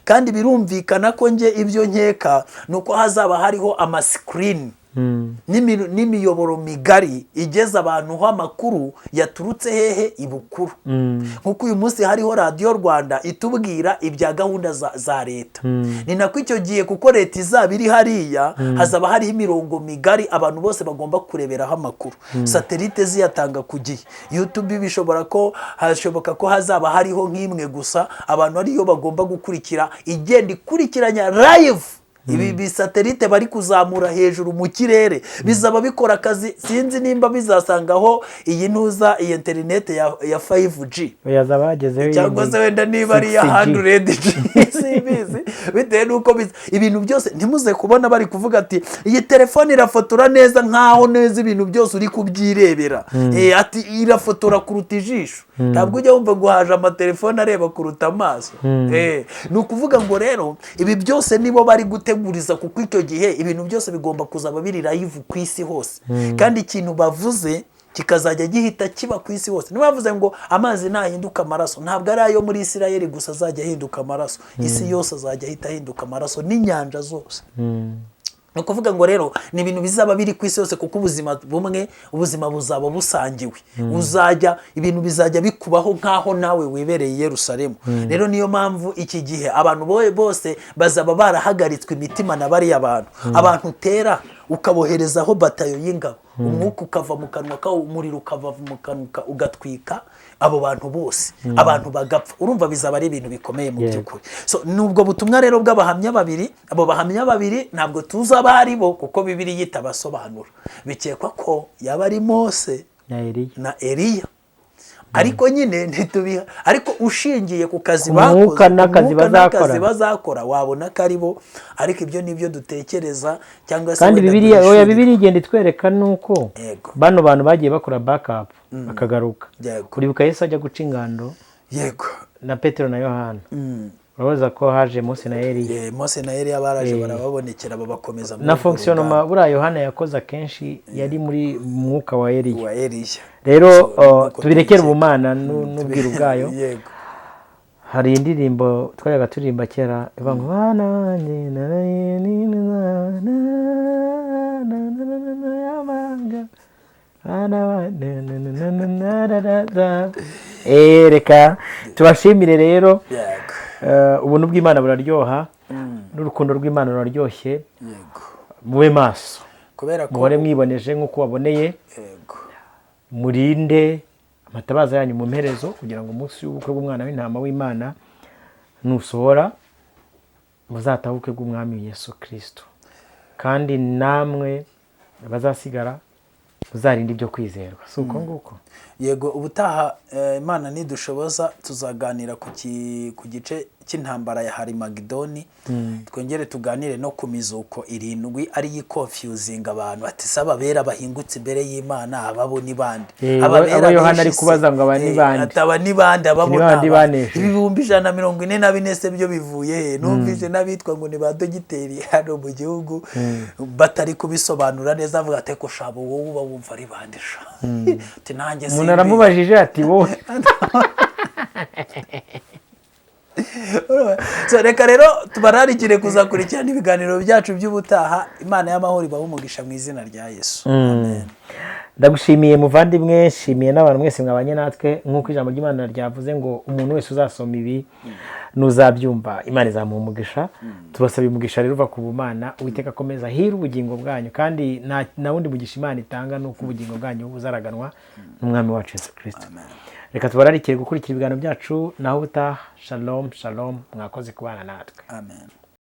Kandi birumvikana ko nge ibyo nkeka ni uko hazaba hariho amasikirini n'imiyoboro migari igeza abantu ho amakuru yaturutse hehe? Ibukuru. Nk'uko uyu munsi hariho Radiyo Rwanda itubwira ibya gahunda za leta, ni nako icyo gihe, kuko leta izaba iri hariya, hazaba hariho imirongo migari abantu bose bagomba kureberaho amakuru, satellite ziyatanga ku gihe. YouTube bishobora ko hashoboka ko hazaba hariho nk'imwe gusa abantu ariyo bagomba gukurikira, igenda ikurikiranya live. Ibi bisatellite bari kuzamura hejuru mu kirere bizaba bikora akazi. Sinzi nimba bizasangaho iyi ntuza, iyi interineti ya 5G Yazaba yagezeho. cyangwa se wenda niba ari iya 6G. 100G, simbizi, bitewe n'uko ibintu byose. Ntimuze kubona bari kuvuga ati iyi telefone irafotora neza, nkaho neza ibintu byose uri kubyirebera. Ati irafotora kuruta ijisho. Ntabwo ujya wumva ngo haje amatelefone areba kuruta amaso. Ni ukuvuga ngo rero ibi byose nibo bari guteguriza, kuko icyo gihe ibintu byose bigomba kuzaba biri live ku isi hose, kandi ikintu bavuze kikazajya gihita kiba ku isi hose. Niba bavuze ngo amazi nahinduka amaraso, ntabwo ari ayo muri Isirayeli gusa azajya ahinduka amaraso, isi yose azajya ahita ahinduka amaraso n'inyanja zose. Ni ukuvuga ngo rero ni ibintu bizaba biri ku isi yose, kuko ubuzima bumwe, ubuzima buzaba busangiwe. Uzajya ibintu bizajya bikubaho nk'aho nawe wibereye i Yerusalemu. Rero niyo mpamvu iki gihe abantu bose bazaba barahagaritswe imitima na bariya bantu. Abantu utera ukaboherezaho batayo y'ingabo, umwuka ukava mu kanwa kawo, umuriro ukava mu kanwa ugatwika abo bantu bose, abantu bagapfa. Urumva bizaba ari ibintu bikomeye mu by'ukuri. So nubwo butumwa rero bw'abahamya babiri. Abo bahamya babiri ntabwo tuzi abo ari bo, kuko Bibiliya itabasobanura. Bikekwa ko yaba ari Mose na Eliya. Na Eliya, ariko nyine ntitubiha, ariko ushingiye ku kazi Ku mwuka bakoze, ku n'akazi mwuka n'akazi bazakora. bazakora, wabona ko ari bo. Ariko ibyo ni byo dutekereza cyangwa se Kandi wenda Bibiliya, oya, duhishurirwa. Bibiliya igenda itwereka nuko bano bantu bagiye bakora backup bakagaruka. Uribuka Yesu ajya guca ingando na Petero na Yohana, urabaza ko haje Mose na Eliya. Mose na Eliya baraje, barababonekera, babakomeza muri Na urwo fonctionnement rugamba. buriya Yohana yakoze akenshi yari muri mwuka wa Eliya. Wa Eliya. Rero So, nuko tubirekere tubikeka. ubumana n'ubwiru bwayo. Hari indirimbo twajyaga turirimba kera ivuga ngo "Bana banjye naraye ni- na- na- na- na- na- na- na- y'amanga. Bana banjye na- na- na- na- na- na- na- na." Reka tubashimire rero. Ubuntu bw'Imana buraryoha, n'urukundo rw'Imana ruraryoshye. Mube maso, Kubera ko muhore mwiboneje nk'uko waboneye, murinde amatabaza yanyu mu mperezo, kugira ngo umunsi w'ubukwe bw'umwana w'intama w'Imana nusohora, muzatahe ubukwe bw'Umwami Yesu Kirisito. Kandi namwe abazasigara muzarinde ibyo kwizerwa. Si uko nguko? Yego. Ubutaha, Imana nidushoboza, tuzaganira ku gice cy'intambara ya Harimagidoni, twongere tuganire no ku mizuko irindwi, ariyo iconfusinga abantu, ati se ababera bahingutse imbere y'Imana, ababo ni bande? Ababera abo Yohana ari benshi se, kubaza ngo aba ni bande? Ati aba ni bande, ababo Ni bande ni aba? banesheje? 144,000 se byo bivuye he? Numvise n'abitwa ngo ni ba dogiteri hano mu gihugu batari kubisobanura neza, avuga ati ko shabo wowe uba wumva ari bande sha? Ati nanjye Umuntu simbizi. aramubajije ati wowe. So, reka rero tubararikire kuzakurikirana ibiganiro byacu by'ubutaha. Imana y'amahoro ibahe umugisha mu izina rya Yesu. Amen. Ndagushimiye muvandimwe, nshimiye n'abantu mwese mwabanye natwe. Nk'uko ijambo ry'Imana ryavuze ngo umuntu wese uzasoma ibi n'uzabyumva, Imana izamuha umugisha. Tubasaba umugisha rero uva ku bumana. Uwiteka akomeza ahire ubugingo bwanyu, kandi nta wundi mugisha Imana itanga ni uko ubugingo bwanyu buzaraganwa n'Umwami wacu Yesu Kirisito. Reka tubararikire gukurikira ibiganiro byacu. Naho ubutaha, shalom shalom, mwakoze kubana natwe. Amen.